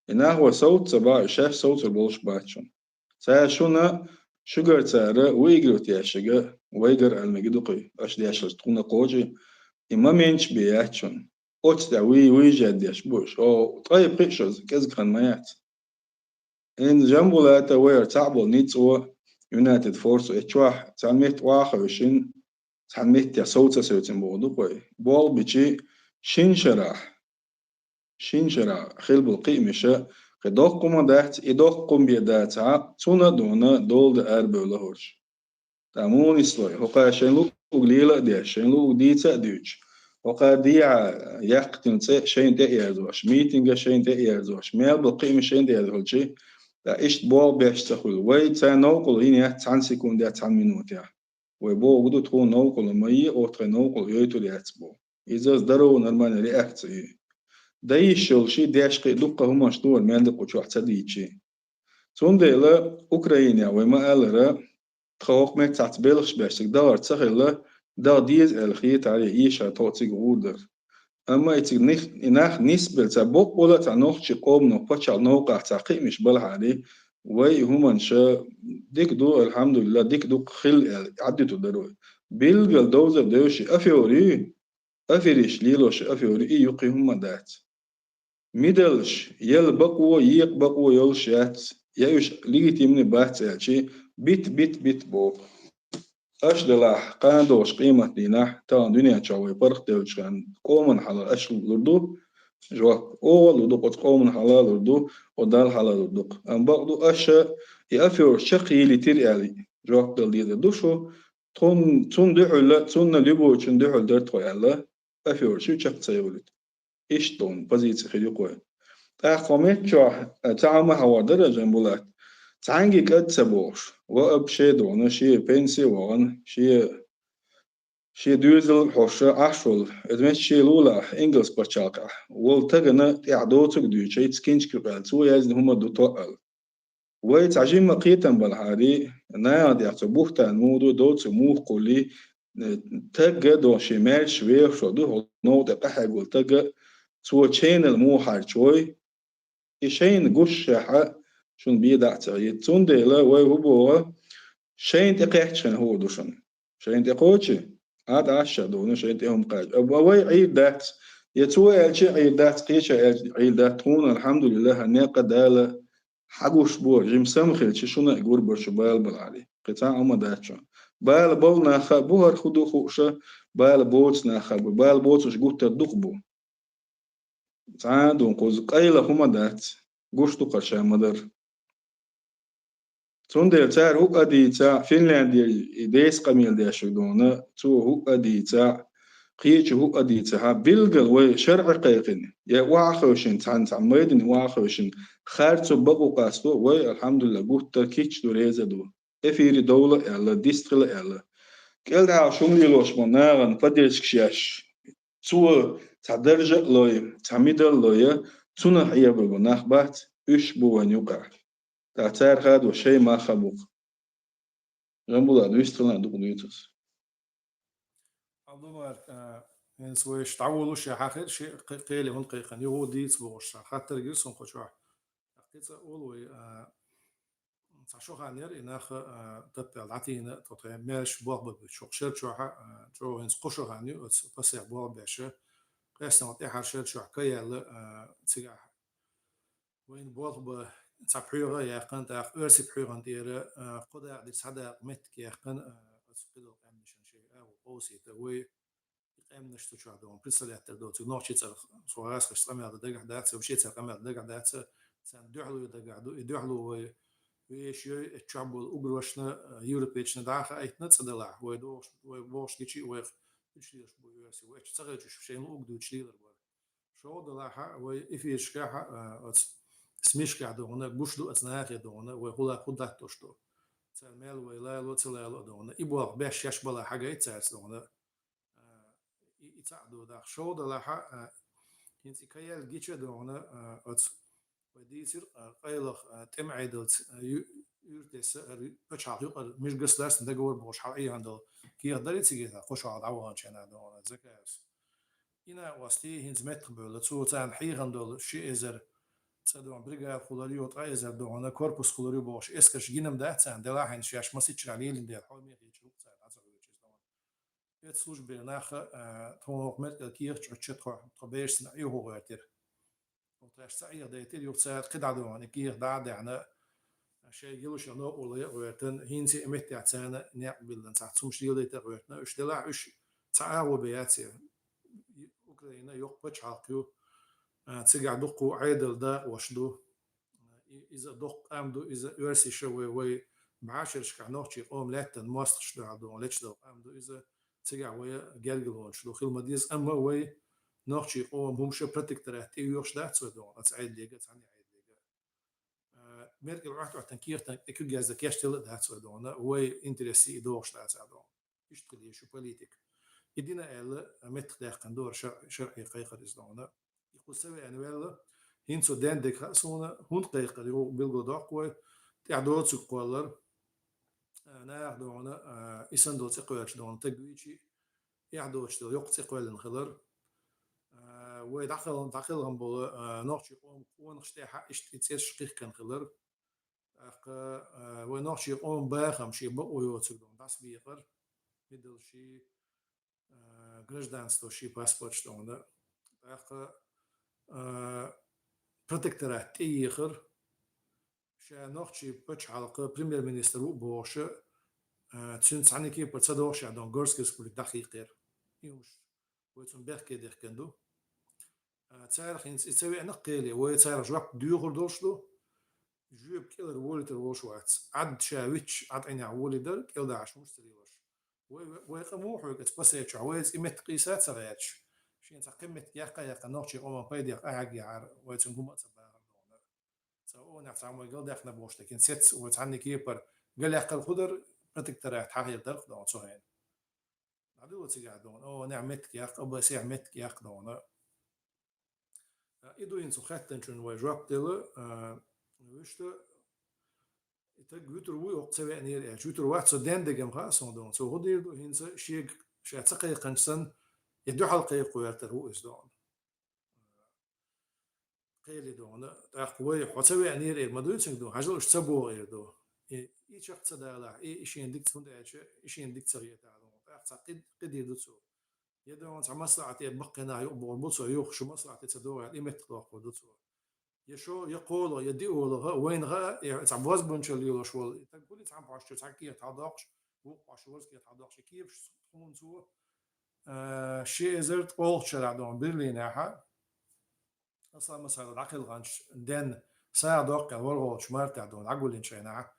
И нах вай совца ца бахь, шаьш совцур болуш бац шуна. Цара шуна, шуьгара цара выигрывать еш шига, вайгара аьлла мегар ду кхуьй, аша дешарш тхуна кхочу, и моменташ бен яц шуна. Оцу тӀехь вуй-, выезжать деш бу уьш. О, ткъе пхиъ шо кӀезиг хан ма яц. Эн Жамбулата вайгара цхьаъ болу ницкъо, United Force, и чохь цхьана метта охьахевшина, цхьана меттехь совца севцина боху ду кхуьй. Болх бичи шина шарахь, шина шарахь хила болу кхиамаша, кхин доккха хӀума дац, и доккха хӀума бен дацахь, цунна а дуьйна дола дан арабевлла хӀорш. Ткъа муха нислой, хӀокхара шайн луъург лела а деш, шайн луъург дийца а дуьйцуш, хӀокхара дехьа яьккхина цӀе шайна тӀе а ерзош, митинга шайна тӀе а ерзош, мел болу кхиамаш шайна тӀе ерзош хилчи, ткъа иштта болх беш ца хуьлу. Вай царна новкъарло йина яц цхьана секундехь, цхьана минотехь. Вай бохург ду, тхуна новкъарло ма е, оха тхайн новкъарло йойтур яц боху. Иза здоровая, нормальная реакция ю. Дан йиш йолуш и деш кхин дуккха хӀуманаш ду вара мел дукха чохь ца дийцчи. Цундела Украинехь вай ма-аллара, тхан хӀокху меттехь цхьацца белхаш беш цига дахар ца хилла, даха деза аьлла хетахь, эшар тхо цига гӀур дара. Амма и цига нис-, и нах нисбелла цхьа боккъала а цхьа нохчийн къоман пачхьалкх новкъахь цхьа кхиамаш балахьара, вай и хӀуманаш дика ду, алхьамдулиллахӀ, дика ду-кх хилла аьлла, Ӏаддитур дара вай. Билггал довзар девзаш и афера ю, аферисташ лелош и афера ю, и юккъе хӀумма дац. Мидалш, яла бакъо, екъа бакъо йолуш яц, я уьш легитимни бац аьлчи, бит, бит, бит боху. Аша делахь, кхана долуш къематдийнахь, тахана дуьнен чохь вай паргӀатделлачу хенахь, къоман хьала аша лур ду жоп. Оха а лур ду, оцу къоман хьала а лур ду, оцу Далла хьала а лур ду-кх. Амма бакъ ду, аша и афераш чекхъялийтира аьлла жоп дала дезар ду шу, тхун-, цунна дуьхьал, цунна любойчунна дуьхьал дара тхо аьлла, афераш чекх ца йолуьйту. Иштта долу позици хир ю кхуьй. ТӀаккха хьо меттачохь, э, цхьа хӀума хьахор дара, Жамбулат. Цхьаьнгге кӀад ца бохуш, вообще догӀна, шен пенси а вахана, шен, шен доьзал а хьоьжуш Ӏаш волу, иза метташ шен лулахь, Ингалс пачхьалкхехь, волу стагана тӀехь доцург дуьйцуш, хӀинца кинчка юкъа аьлла, цо яздина хӀума ду тоъал. Вай цхьа жимма кхетам балахьарий, нахана тӀехь цо бухтан муха ду, доцург муха кхуллий, э, стаг а ду, шен маьрша вехаш а ду, хӀокху новкъа тӀе къахьегна волу стаг а, цо ченал муха хьарчавой, и шайна гуш шехьа, шуна бен дӀа а ца хета. Цундела вай хӀун боху, шайна тӀе кхаьчча хӀун ду шуна? Шайна тӀе кхочий? Ӏад Ӏаш а дуьйна, шайна тӀе хӀума кхача. Амма вай Ӏийр дац. Я цо аьлча Ӏийр дац, кхечо аьлча Ӏийр дац. Тхуна, алхьамдулиллахӀ, хӀара некъ а Дала хьагуш бу, жима сама хилча, шуна а гур бара шу бала балахьарий. Кхин цхьа а хӀума дац шуна. Бала болу нахха а бу хӀара хӀун ду хууш, бала боцу нахха а бу. Бала боцуш гуттар а дукха бу. Цхьа а ду кхуза къайла хӀума дац, гуш ду кхара ша ма-дарра. Цундела цара хӀуъа а дийцахь, Финляндера и деса къамел дешнарг дуьйна, цо хӀуъа а дийцахь, кхечу хӀуъа а дийцахь, билггал вай шарӀе кхайкхина, я охьа а хевшина, цхьана цхьа майдане охьа а хевшина, харцо бакъо къасто, вай, алхьамдулиллахӀ, гуттар а кийча ду, реза а ду. Эфире довла а аьлла, дистхила а аьлла. КӀелхьара шуна лелош болу нахана поддержкаш еш, цо цхьа даржа а лой, цхьа медаль а лой, цунах Ӏебар бу нах бац, уьш бу вайна юкъахь. ТӀаккха цара хадо шайн мах а бу-кх. Жамбулат, вистхилан дукха дуьйцу ас. Абдулмарк, а, хӀинца вайша дӀаволуш я хьахира ши кхе-, кхеле хӀунда кхайкхина, юха дийца бохуш ша хаттар гира суна кху чохь. ТӀаккха кхин цкъа олу вай, а, цхьа шо хан яра и нах, а, таппел дӀатийна, тхо тхайн маьрша болх бан буьту. Шух шер чохь, а, чӀогӀа хӀинца кхо шо хан ю, оцу пасех болх беш, къаьсттина тӀаьхьара шер чохь ка яьлла, а, цигахь вайна болх бан цхьа пхьоьга а яьккхина, тӀаккха оьрсийн пхьоьгана тӀера, а, кхо дакъа дира, цхьа дакъа меттиг яьккхина, а, оцу кхидолу къаьмнашна шайн агӀо къовсийта. Вай и къаьмнаш цу чохь ду хьуна, представлять дара доцург, нохчийн цӀарах со гӀазкхашца къамел дан дагахь дац, вообще цара къамел дан дагахь дац, царна дуьхьало ян дагахь ду. И дуьхьало вай вешан йой, оцу чохь болу уграшна, а, европейчна дӀа а хаийтина цӀа далахь, вай дохуш, вай бохуш гичи, вайх уьш лелаш бу оьрсий, вай оцу ца хилча уьш шайна луъург дуьйцуш лелар бара. ШолгӀа делахь а, вай эфирашкахь а, оцу СМИшкахь а ду хьуна, гуш ду оцу нахе ду хьуна, вай хӀун ла-, хӀун латтош ду. Цара мел вай лало а, ца лало а ду хьуна. И болх беш шаьш балахь хьагайта цаьрца ду хьуна. А, и, и цхьаъ ду даккха. ШолгӀа делахь а, а, хӀинца и ка яьлла гича а ду хьуна, а, оцу вай дийцира, а, къайлаха, а, тӀеман Ӏедалца, а, ю-, юьртдесса, а, ри-, пачхьалкх юкъара межгосударственный договор бохуш хьалаайхьана долу кехат дара и цига, кхо шо хьалха дӀаваханчу хенахь ду хьуна, Закаевс. И накъостий хӀинца меттахбевлла, цо царна хьехана долу ши эзар цӀа ду хьуна бригада хуьлур ю, ткъа эзар ду хьуна корпус хуьлур ю бохуш, эскарш гина-м дац царна, делахь а хӀинца шаьш масийтта шарахь лелийна дела, хьо мехийча хӀума цара дӀа ца гӀоьртуш иза ду хьуна. Эцу службера нах а, тхуна хӀокху меттигал кехат чу оьцча тхо, тхо бераш санна Ӏехо гӀоьртира. Оцу тхаьш ца Ӏехадайтира, юха цара кхидӀа ду хьуна, и кехат дӀа а даьхьна, шайн йолуш йолу новкъарло а гӀоьртина, хӀинца и меттехь царна некъ биллина цхьацца хӀумаш леладайта а гӀоьртина, уьш делахь а уьш цхьа агӀо бен яц и. Украина йоккха пачхьалкх ю, а, цигахь дуккха Ӏедал дакъош ду. И-, иза доккха къам ду, иза оьрсаша вай, вай бӀешерашкахь нохчийн къоман лаьттан мостагӀчаш дуьхьал ду, лечдолу къам ду иза, цигахь вай гергарлонаш ду, хила ма деза, амма вай нохчийн къоман хӀумаш протекторат тӀе йоьхуш дац вай ду хьуна, оцу Ӏедалега, цхьана Ӏедалега. А, Меркель Ӏохьатоьттина кехатан тӀе куьг яздан кечдина а дац вай ду хьуна, вай интересс и догӀуш дац а ду хьуна. Иштта хила еза шу политика. И дина аьлла, меттахдаьккхина ду хӀара шар-, шарӀе кхайкхар иза ду хьуна. И кхуза ца веана ваьлла, хӀинца цо денна дерг хаьа суна, хӀунда кхайкхар юха билгалдоккху вай, тӀаьхьа доцург кхоллар, а, наха ду хьуна, а, и санна долу цӀе кхоьллинчу ду хьуна таг вийчий, эхь доцуш долу йоккха цӀе кхоьллина хилар. А, вай дӀакхел-, дӀакхелхина болу, а, нохчийн къоман къонахаш тӀехь а иштта и цӀераш кхихкина хилар. ТӀаккха, а, вай нохчийн къоман бахам шен бакъо йоцург ду хьуна дӀасабехар, медаль ший, а, гражданство ший, паспорташ ду хьуна. ТӀаккха, а, протекторат тӀеехар, ша нохчийн пачхьалкхан премьер-министр ву бохуш, а, цуьнца цхьаьна кепара ца догӀуш а ду хьуна Горская республика дӀахийкхира. И хӀумаш вай цунна бехке дехкина ду. А, царах хӀинца и ца веана кхеле, вай царах жоп доьхур долуш ду. Жоьпа кӀелара волуьйтур волуш вац. Ӏад ша вичча, Ӏад Ӏинехь волуьйтур, кӀелдахьаш хӀумаш ца лелош. Вай, вай къа муха хьоьгу оцу пасечохь, вайца и меттиг къийса а ца гӀерташ. Шена цхьа кхин меттиг яккха а яьккхина, нохчийн къоман пайдехь къахьегна яхьара, вай цуьнан хӀума а ца бахар ду хьуна. Цхьа оха нехь цхьа вай галдаьккхина бохуш дерг, хӀинца сецца вай цхьаьна кепара галъяьккхар хӀун дара, протекторат хьахийра дара-кх ду хьуна цу хенахь. ДӀадуьллу цигахь ду хьуна, оха нехь меттиг яккха, а, бан сехь меттиг яккха ду хьуна. А, и ду хӀинца хӀокху хаьттанчунна вай жоп делла, а, вуьшта, и таг вуьтур вуй, хӀокху ца веанера аьлча, вуьтур вац, цо денна дерг-м хаьа суна ду хьуна. Цо хӀун дийр ду, хӀинца шега ша ца кхайкхинчу санна, и дуьхьал кхайкхо гӀертар ву иза ду хьуна. Кхеле ду хьуна, тӀаккха вай хьо ца веанера эр ма дуьйцург ду, хьажал уьш ца боху эр ду. И, и чекх ца далахь, и, и шена дика ца, хӀунда аьлча, и шена дика ца хетахь ду хьуна. ТӀаккха цхьа кхид-, кхидийр ду цо. Я ду хьуна цхьа маслаӀате баккхий нах юкъа бохур бу цо, юха шу маслаӀате ца догӀийла, и меттах доккхур ду цо. Я шо, я кхоалгӀа, я диъолгӀа, вайна хаьа, я цхьа бозбуунчалла лелош волу, и таг хуьлий цхьана пхьош чуьра цхьа кехат хьалдоккхуш, вукху Ӏаш варскет хьадоккхуш кепаш хьуна цо, а, ши эзар ткъолгӀачу шарахь дона Берлинехь, Ислам Масхадов дӀакхелханчу денна сагӀа доккху аьлла, ворхӀалгӀачу мартехь дона дӀагуллинчу хенахь,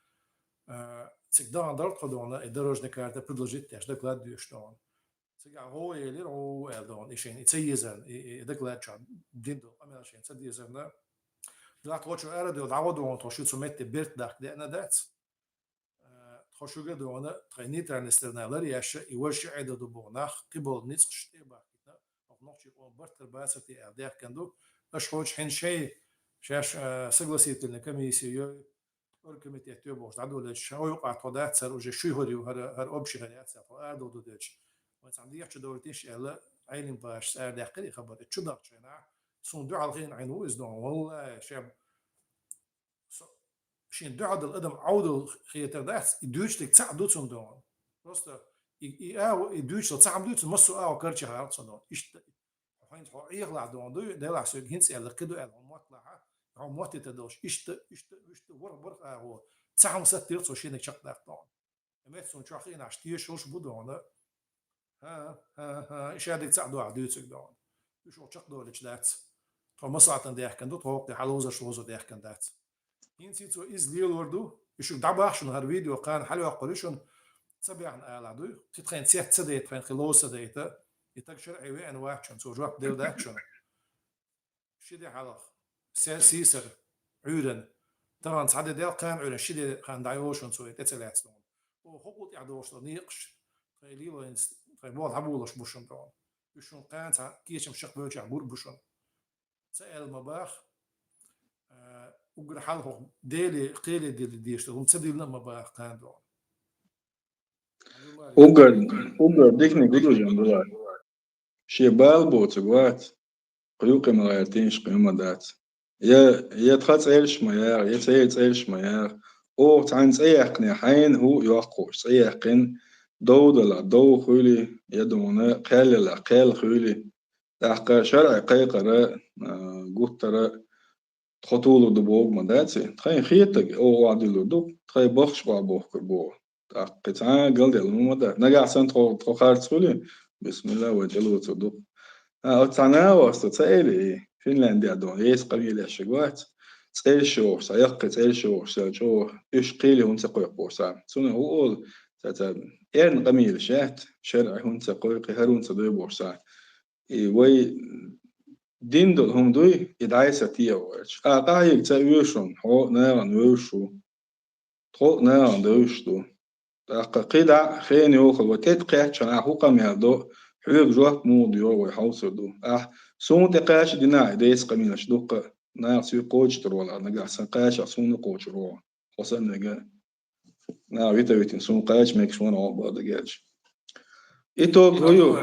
а, цига дахана дара тхо дона, и дорожный карта предложить деш, доклад доьшуш дона. Цигахь гӀо елира, гӀо аьлла дона, и шайна и ца езарна, и, и, и доклад чохь дина долу къамел шайна ца дезарна. Делахь тхо чу ара а девлла, дӀагӀо дона тхо шу цу метте берт дахка деана дац. Э, тхо шуьга дона, тхайн нейтральная сторона лар еш, и важа ши Ӏедал ду боху нах, кхиболу ницкъаш тӀе а бахкийтина, хӀокху нохчийн къоман барт тара бацара те аьлла даьхкина ду. Аша хьоьжуш хьайна шайн, шаьш, э, согласительная комиссия йой, оргкомитет йой бохуш дӀадолуьйтуш, хьо юкъахь тхо дац, хӀара уже шуьйхур ю, хӀара, хӀара общий хӀара яц, тхо арадовла ду делча. Вайн цхьана дехьа чу довлийтийша аьлла, Ӏелимпашас арадаьккхира и хабар. И чу дахча хенахь, суна дуьхьал хиъна Ӏийна ву иза дона. Валлахи, шен со, шен дуьхьал долу адам Ӏовдал хетар дац, и дуьйцург цхьаъ ду цунна дона. Просто и, и агӀо, и дуьйцург цхьаъ ма дуьйцу, массо а агӀо карчахьара цунна дона. Иштта, хьайна хьо Ӏехалахь дона дуй, делахь соьга хӀинца аьлла, кхин ду аьлла, хьо мотталахь, хьо моттийта долуш, иштта, иштта, иштта, ворхӀ-бархӀ агӀо, цхьа хӀума саттира цо шениг чекхдаккха дона. Меттан чохь хиъна Ӏаш тешалуш бу дона. ХӀа, хӀа, хӀа, и шадерг цхьаъ дохьа дуьйцург дона. Уьш хьо чекхдолуьйтуш дац. Тхо масалатан даьхкина ду, тхо хӀокхе хьалозарш лозо даьхкина дац. ХӀинца цо иза лелор ду, и шуьга дӀабахча шуна хӀара видео кхана хьалайоккхур ю шуна, ца баьхна алахь дуй, кхин тхайна цец ца дайта, тхайна кхин ловза ца дайта, и таг шарӀе веана вац шуна, цо жоп делла дац шуна. Ши де хьалха, се-, сийсара, Ӏуьйранна, тахана цхьа де даьлла кхана Ӏуьйранна, ши де хан дӀайолу шуна цо и тӀе ца лаьцна дона. Оха хӀокху тӀехь долуш долу некъаш, тхайн лелойнца, тхайн болх дӀаболуш бу шуна дона. Уьш шуна кхана цхьа кечам шакхбевлчахь гур бу шуна. Ца аьлла ма баха, а, уггар хьалха Деле, кхеле дилла дезаш долу хӀума ца диллина а ма баха кхана дона. Уггар, уггар диканиг гу ду жан була. Шен бала боцург вац, кху юкъа ма гӀертийша, кхин ма дац. Я, я тхан цӀераш ма яха, я церан цӀераш ма яха. Оха цхьаьна цӀе яьккхинехь, хьайна хӀуъа йоккхуш, цӀе яьккхина, дов далахь, дов хуьлий, я дуьйна, кхел ялахь, кхел хуьлий. ТӀаккха шарӀе кхайкхара, а, гуттара, тхо тулур ду бохург ма дац и. Тхайна хетарг оха охьадуьллур ду, тхайн бахча охьабохкур бу. ТӀаккха кхин цхьа а галделла хӀума ма дац. Нагахь санна тхо, тхо харц хуьлий, бисмилла, вай тӀелоцур ду. А, оцу цхьа нахаста ца элира и, Финляндехь дона, еса къамелаш шуьга вац. ЦӀераш йохуш цхьа, яккхий цӀераш йохуш цхьа, чӀогӀа уьш кхеле хӀунда ца кхойкху бохуш цхьа. Цунах хӀун олу, цхьа, цхьа эрна къамелаш яц, шарӀе хӀунда ца кхойкху, хӀара хӀунда ца дой бохуш цхьа. И вай дин долу хӀума дуй, и дӀасатегӀа вайча. А къахьега ца оьшу шуна, хьо а нахана вевзаш ву. Тхо а нахана девзаш ду. ТӀаккха кхидӀа а хенан йохалла вай тӀе тӀекхаьчча, ахь хӀун къамел до, хьоьга жоп муха доьху вай хьовсур ду. Ахь суна тӀекхача динахь, и деца къамелаш дуккха а, наха соьга кхочуш тарло, нагахь сан кхачахь суна а кхочур ву. Хьо санна вега. Наха вита витина, суна кхача мегаш ван гӀо бан дагерча. Итог хӀу ю, а,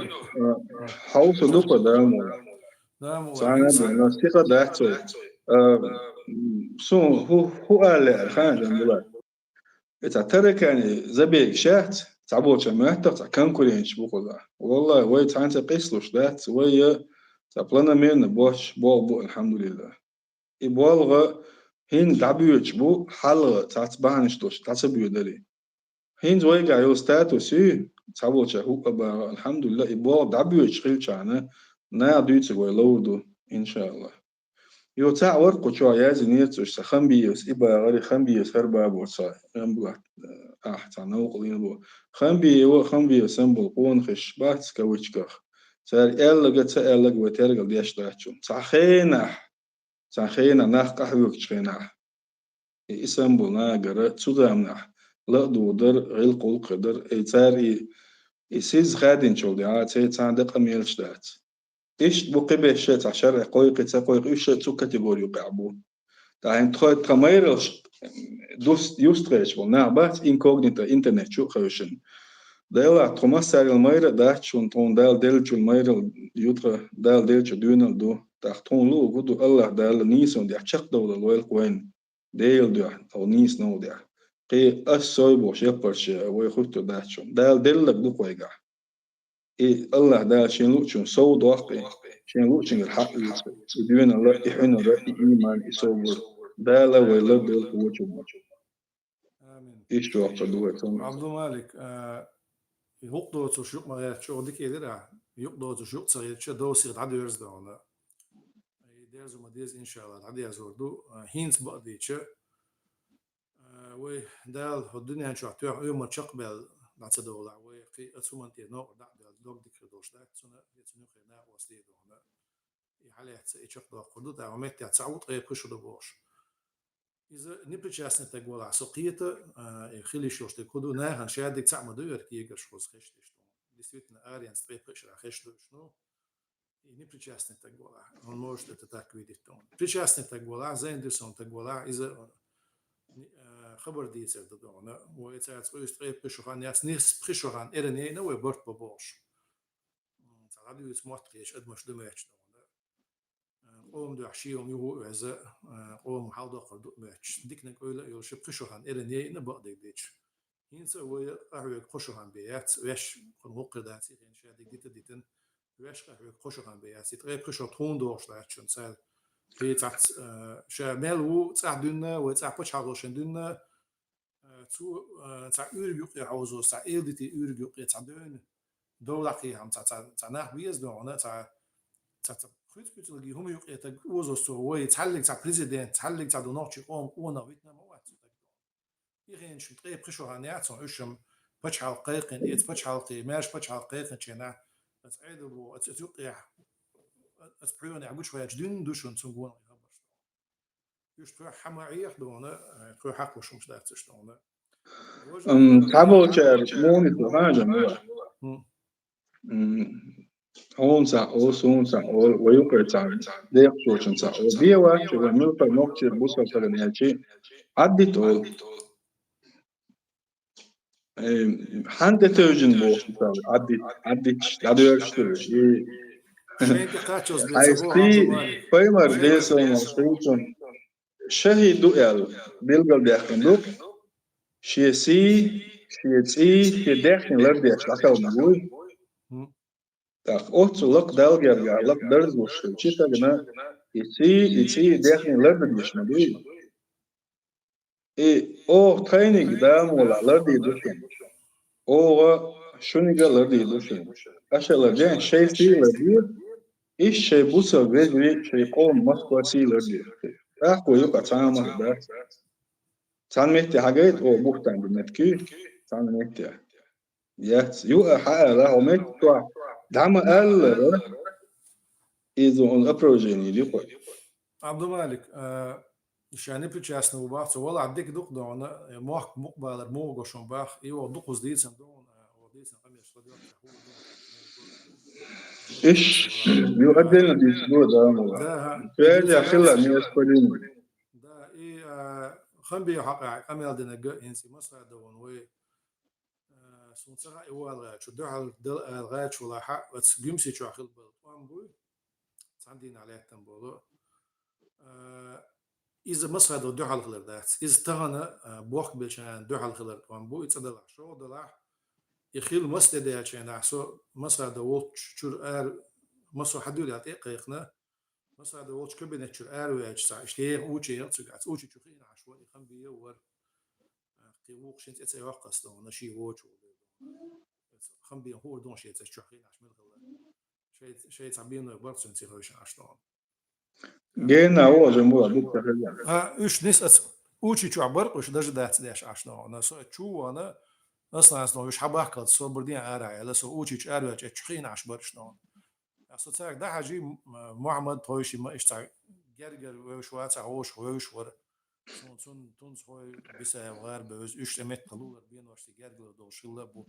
хьовсур ду кху Дала мукъ лахь. Цхьана а дуьйна, сиха дац вай. А, м, суна хӀу, хӀу ала лаьара, хан жан була. И цхьа таракани забегаш яц, цхьаболчарна моьттура цхьа конкуренташ бу кхузахь. Валлахи, вай цхьаьнца къийсалуш дац, вай я цхьа планомерно боцуш болх бу, алхьамдулиллахӀ. И болх хӀинца дӀабоьдуш бу, хьалха цхьацца бахьанаш долуш дӀа ца боьдура. ХӀинца вайгахь йолу статус ю, цхьаболчара хӀуъа а баха, алхьамдулиллахӀ, и болх дӀабоьдуш хилчахьана, наха дуьйцург вай ловр ду, иншааллахӀ. Йо, цхьаъ вара кху чохь яздинера цо, сан Хамбиевс и багӀара, Хамбиевс хӀара бабора сан, Рамбулат, ахь цхьа новкъа лийна бу. Хамбиева, Хамбиев санна болу къонахий бац, кавычках. Цара аьлларг а, ца аьлларг а вай тергал деш дац шуна. Цхьа хенахь, цхьа хенахь, нах къахьоьгучу хенахь, и, и санна болу нагара цу заманахь ла а дугӀу дара, гӀиллакх-гӀуллакх дара, и цара и, и сиз хаьддинчул тӀаьхьа церан цхьа а дакъа мелаш дац. Иштта бу кхиберш а, цхьа шарӀе кхойкхий, ца кхойкхий, уьш а цу категори юкъахь бу. ТӀаккха тхо, тхан майралш дус-, юстхуьлуш болу нах бац, инкогнито интернет чу а хевшина. Делахь, тхо массарел майра а дац шуна, тхуна Дала деллачул майрал ю тхан, Дала деллачу доьналла ду. ТӀаккха тхуна луъург хӀун ду, АллахӀ Дала нийсонан тӀехь чекхдовла лойла вайна. Делан дуьхьа, тхо нийса новкъа тӀехь. Кхин ас сов бохуш яппарча вай хуьттур дац шуна. Дала делларг ду кху вайгахь. И АллахӀ Дала Шен луъучунна сов доккху, Шен луъучуьнгара хьакъ вуьйцу, и доьналла, и хьуьнара, и ийман, и собар. Дала вай лардойла кху вочунна. Иштта воккха ду вай цунна. Абдумалик, а, юкъ доцуш юкъ ма гӀерташ, чӀогӀа дика элира, юкъ доцуш юкъ ца гӀерташ, дов сиха дӀадоьрзу догӀна. И дерзо ма деза, иншалла, дӀадерзор ду. А, хӀинца бакъдийча, а, вай Дала хӀу дуьнен чохь тоьхна оьмар чекхбаьлла дӀа ца довлахь, вай кхин а цу хӀуман тӀера новкъа дӀа а даьлла, дог дика хир долуш дац, цунна, я цунна юкъе накъост де догӀна. И хьалаьцна, и чекхдоккхур ду, тӀаккха меттехь цхьа ву ткъе пхи шо ду бохуш. Иза непричастный стаг валахь, со кхета, а, и хила йиш йолуш дерг хӀун ду, нахана шадерг цхьаъ ма ду, эрка егарш хоза хеш деш ду. Действительно, аренца ткъе пхи шарахь хеш ду уьш, ну, и непричастный стаг валахь. Он может это так видеть, он. Причастный стаг валахь, заинтересованный стаг валахь, иза, а, хабар дийцар ду догӀна. Вай цаьрца къуьйсу ткъе пхи шо хан яц, нисса пхи шо хан эрна яйна вай барт бан бохуш. М, цхьа дӀадуьйцу мотт кхеташ адамаш ду моьттуш догӀна. Э, къоман дуьхьа шен хӀума юха а веза, э, къоман хьал доккхур ду моьттуш. Диканиг ойла а йолуш, пхи шо хан эрна яйна бакъдерг дича. ХӀинца а вай къахьоьгу кхо шо хан бен яц, ваьш кхунна гӀуллакх хир дац, и хенахь шадерг дита а дитина, ваьш къахьоьгу кхо шо хан бен яц. И ткъе пхи шо тхуна догӀуш дац шуна, цара кхин цхьацца, э, ша мел ву цӀахь дуьйна, вай цӀахь пачхьалкхо шен дуьйна, Э, цу, э, цхьа уьйриг юккъе хьовзо, цхьа Л Д Т уьйриг юккъе цхьа дойна довлакхехьама цхьа, цхьа, цхьа нах беза догӀна, цхьа, цхьа, цхьа хуьц-пуьцалгий хӀума юккъе таг озо цо, вай цхьаллиг цхьа президент, цхьаллиг цхьа ду нохчийн къоман къонах витина ма вац цу таг догӀна. И хенаш ткъе пхи шо хан яц хьуна, уьш-м пачхьалкх кхайкхина, эца пачхьалкхе, маьрша пачхьалкх кхайкхинчу хенахь, аса Ӏедал боху, аса, аса юккъехь, аса пхьоьнехь гучу хьоьжуш дуьйна ду шуна цуьнан гонах и хабарш. Уьш тхоьх хьан ма Ӏеха догӀна, э, тхоьх хьакхуш хӀумаш дац уьш догӀна. Ам, цхьаболчара муха ду хьажа ма. Хм. М, хьуна цхьаъ олу, суна цхьаъ олу, вай юккъе цхьаъ, декъашхочунна цхьаъ олу. Бен вац, вай муьлхха нохчийн бусалба стагана аьлча, Ӏаддита олу. Э, хьан тӀе тевжина боху сан, Ӏаддит-, Ӏаддиташ дӀадоьрзуш ду. И шайн тӀе кхаччалц бен ца боху, сий, Абдумалик. Пайхамар десалма шуьйцун шахӀид ду аьлла, билгалдаьккхина ду. Шен сий, шен цӀий, шен даьхни лардеш дӀакхалхина вуй. Хм. ТӀаккха оццу лакха Далла гергахь, лакха дарзлуш хилча стагана, и сий, и цӀий, и даьхни лардан деш ма дуй. И оха тхайниг Дала мукъалахь лардийр ду шуна. Оха шунига а лардийр ду шуна. Аша лардеш, шайн сий ларде, иштта шайн бусалба вежарий, шайн къоман махкой сий ларде. ТӀаккха вай юкъахь цхьа а мах дац. Цхьана метте хьагайта оха бухтан ду меткий, цхьана метте. Яц, юа хьаала, хьо метта чохь дӀа ма-аллара, иза он опровержение ди кхо. Абдумалик, а, ша непричастный ву бах, цо валахь дика ду-кх догӀна, э, мохк мукъабалар муха го шун бах, и ваха дукхаза дийцина догӀна, а, ваха дийцина къамеш ладоьгӀна, хӀума догӀна. Иш, ю отдельно дийца ду, да, ма. Да, ха. Федя хила, неоспоримо. Да, и, а, Хамбиев хьакъехь къамел динарг а хӀинца и Масхадов вай, а, суна ца хаьа и вала гӀерташ, дуьхьал дала ала гӀерташ валахь а, оцу Гуьмсе чохь хилла болу тӀом буй, цхьана дийнахь лаьттина болу. А, иза Масхадов дуьхьал хилар дац. Иза тахана, а, бохк белчарна дуьхьал хилар тӀом бу, и цӀа далахь, шо далахь. И хилла маса де даьлча хенахь, со Масхадов волчу чуьра ара, масо хьан дуьйла аьлла тӀе а кхайкхина, Масхадов волчу кабинет чуьра араваьлча цхьа, иштта еха, учи еха цуьнга, аца учи чу хиъна Ӏаш вара, и Хамбиев вара. Кхин вукху шин цӀе ца йоккху аса догӀна, шен вочу ву. Хамбиев хӀора догӀна шен цӀе чохь хиъна Ӏаш мила хилла. Шайн, шайн цхьа беной барх цуьнан цӀе хевшина Ӏаш догӀна. Гена вожа мула бу ца хеза. А, уьш нис аца учи чохь барх уьш даже дац деш Ӏаш догӀна. Со чу вана, аса нас догӀна, уьш хьабахкалц, со бар ден ара хьайла, со учи чу араваьлча, чу хиъна Ӏаш барх уьш догӀна. Со цаьрга дӀахьажий, м-, Мухьаммад тхойши ма иштта цхьа гергара вевзаш вац, цхьа вовшах вевзаш вара. Цун, цун, тунца хой Бисаев гӀара бевза, уьш тӀе метта лулар беношти гергара долуш хилла бу.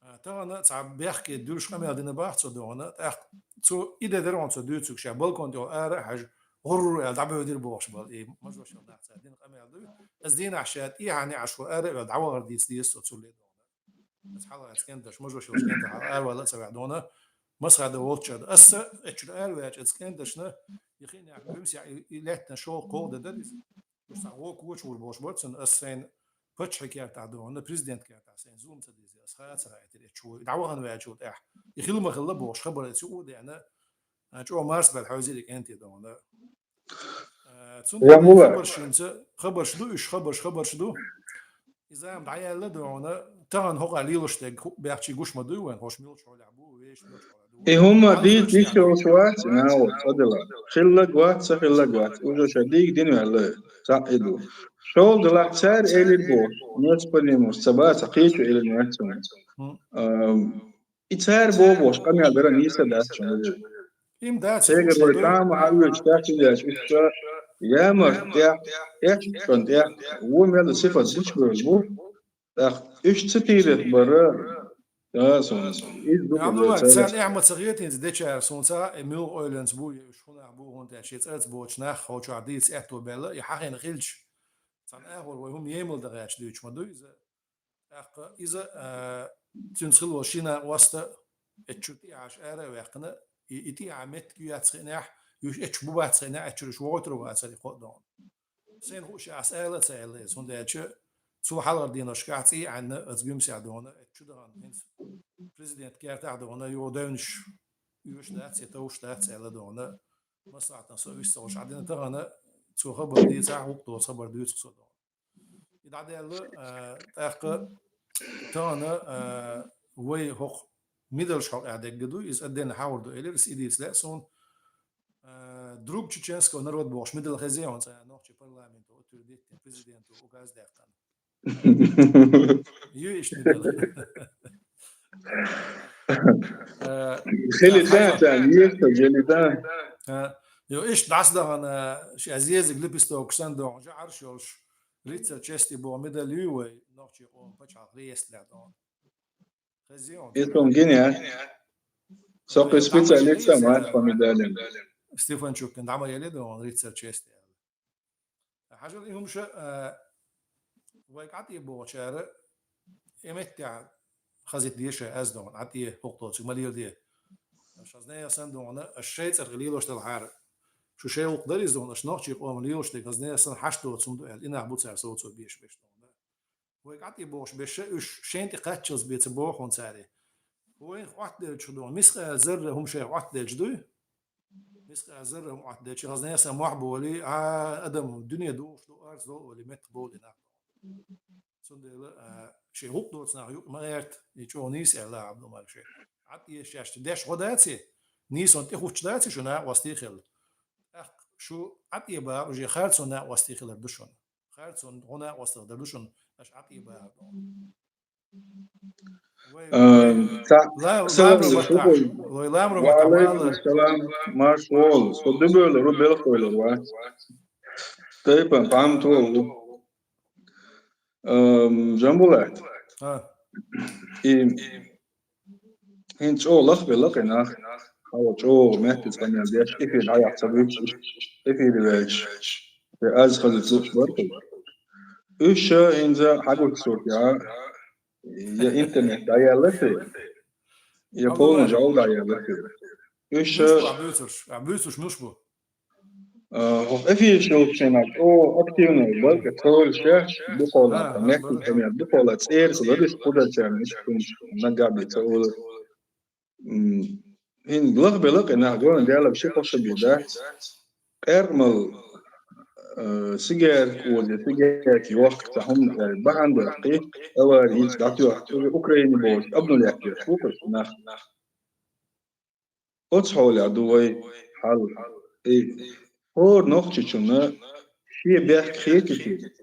А, тахана цхьа бехке дуьлуш къамел дина бах цо догӀана, тӀаккха цо и де дара вон цо дуьйцург ша балкон тӀе ара а хьажа, гӀурр аьлла дӀабевдира бохуш бала, и мажошал нах цара дина къамел ду. Аса дийнахь ша тӀехьа неӀаш ву ара а ваьлла дӀавахар дийца деза цо цулле догӀана. Аса хьалха аса кӀенташ, мажошал кӀенташ хьалха аравала а ца ваьхьа догӀана, Масхадов волчча аса, эчуьра араваьлча аса кӀенташна, и хиъна Гуьмсехь и, и лаьттина шовкъ кхолла де дара иза. Уьш цхьа вокху вочу вур болуш бара цунна, аса сайна паччахьан кертахь догӀана, президент кертахь сайна зулам ца деза, аса хаа а ца хаийтира эчу ву. ДӀавахана ваьлчул тӀаьхьа. И хила ма хилла бохуш, хабар эца юкъа а деана, а, чӀогӀа марсабаьлла хьовзийра и кӀентий догӀана. А, цундела хабарш хӀинца, хабарш ду уьш, хабарш, хабарш ду. Иза-м дӀаяьлла ду хьуна, тахана хӀокху лелош дерг хӀу-, баьхчий гуш ма дуй вайн, хӀорш муьлхачу хьолехь бу, вешан муьлхачу хьолехь ду. И хӀума дийца йиш йолуш вац, наха цӀа дела. Хиллаг вац, ца хиллаг вац, уже ша дийга дина ваьлла, цхьаъ и ду. ШолгӀа делахь цара элира бохуш, необходимость ца бац, ца кхечо элира моьтту суна. Ам, и цара бохуш, къамел дара нийса дац шуна. Им дац, Цигара вай тӀама хьан оьцуш дац, хӀунда аьлча уьш ца ямарта тӀехь, эччун тӀехь, вон мел сифат гучабевлла бу. ТӀаккха уьш ца тийрах бара, да, сон, иза ду Абдулла, царна эхь ма ца хетинца дечара, сон ца хаьа, муьлха ойланца бу, я уьш хӀунах бу, хӀунда аьлча шен цӀарца боцу нах хӀокху чохь дийца аьтто баьлла, и хьахийна хилча, цхьана агӀор вай хӀума емал дан гӀерташ дуьйцуш ма ду иза. ТӀаккха иза, а, цуьнца хилла шина оста эччуьра тӀехьаш ара а ваьккхина, и, и тӀехьа меттиг ю яц хиънехь, уьш эччу бу бац хиънехь, эччуьра уьш вогӀуьйтур вацара и кхоъ дохна. Сайна хууш, ас ала ца аьлла иза, хӀунда аьлча цо хьалхара деношкахь цӀий а Ӏанна, аса гуьмсехь дохна, эччу дахана, хӀинца президент кертахь дохна, юха девнаш оьшуш дац, я товш дац аьлла дохна, маслахьатан со вист ца гӀуш Ӏадина тахана, цо хабар дийцахь, хӀукху доцу хабар дуьйцу со дохна. И дӀадаьлла, а, тӀаккха тахана, а, вай хӀокху мидалш хьокъехь дегга ду, иза отдельно хьахор ду элира, иза и дийца лаьа суна. А, «Друг чеченского народа» бохуш мидал хезий хьуна цкъа нохчийн парламенто, утуьр диттина президенто указ даьккхина? Ю иштта мидал. Э, Хили да, цхьа царна еза, жили да. Э, йо, иштта дӀасадахана, ша зезаг лепесток санна дохуна, жа Ӏарш йолуш, рицарь чести боху медаль ю вай, нохчийн къоман пачхьалкх реестлехь доху. Хезий хьуна? И тун гине? Со кхин специалист ма по медалям. Стефанчуккин дӀа ма елли доху рицарь чести аьлла. Хьажал и хӀумаш, а, вайга Ӏа тӀе бохучара, и меттехь хазийта деша аз доху, Ӏа тӀе хӀокху доцург ма леладе. Аша хазна ясан доху, аша шайн цӀарах лелош делахьара. Шу шайн гӀуллакх дара иза доху, аша нохчийн къоман лелош дерг хазна ясан хьаш доцу хӀума ду аьлла, и нах бу цара совцо беш беш доху. Вайга Ӏа тӀе бохуш беша, уьш шайн тӀе кхаччалц беца боху хӀун цара. Вайх Ӏоттаделча доху, мискъа зарра хӀума шайх Ӏоттаделча дуй? Мискъа зарра хӀума Ӏоттаделча, хазна ясан мохь боли, а, адам дуьне духуш ду, арц долу оли, меттах боли нах. Цундела, а, шен хӀукъ доцу нах юкъа ма гӀерта, и чӀогӀа нийса аьлла Ӏабдумар шен. Ӏад еш шаьш деш гӀо даци, нийсон тӀе хуттуш даци шу накъостий хилла. ТӀаккха шу Ӏад е бахар уже харцон накъостий хилар ду шуна. Харцон гӀо накъосталла дар ду шуна, аша Ӏад е бахар ду. Вай, Ам, вай, ца-, ла-, салам ламра алейкум. Маттахь, вай, ламра Ва маттахь, алейкум вала. Ассалам, марш вол. Со дубевлар ву, белхавелар вац. Тайпан памтвол ву. Ам, Жамбулат. А. И хӀинца чӀогӀа лахбелла кхин нах. Хьала чӀогӀа меттица къамел деш, эфир дӀаяхьа ца буьйцуш, эфире ваьлча. Я аз хаза цуш баркалла. Уьш ша хӀинца хьагучу суртехь, я интернет дӀаяьлла те, я полный жал дӀаяьлла те. Уьш ша Муьш бу, ахь буьйцурш, ахь буьйцурш муьш бу? А, хӀокху эфираш йолчу хенахь чӀогӀа активный бара, цо йолуш яхаш, дукхаллахь, меттиг къамел, дукхаллахь цӀерца ладуьйш кху дар царна иштта хӀумаш наггахь бен ца олура. М, хӀинца лахбелла кхин нах гонан Далла ши-кхо шо бен дац. Къаьркъа мел, а, сигарет оза, сигарет йохка цхьа хӀума, а, бахьана доккхий, авари йица дӀатоьхна, уже Украине бохуш, обнулять йоьхуш ву кхуьш нах. Оцу хьолехь ду вай хьал. И хӀора нохчичунна шен бехк хетий,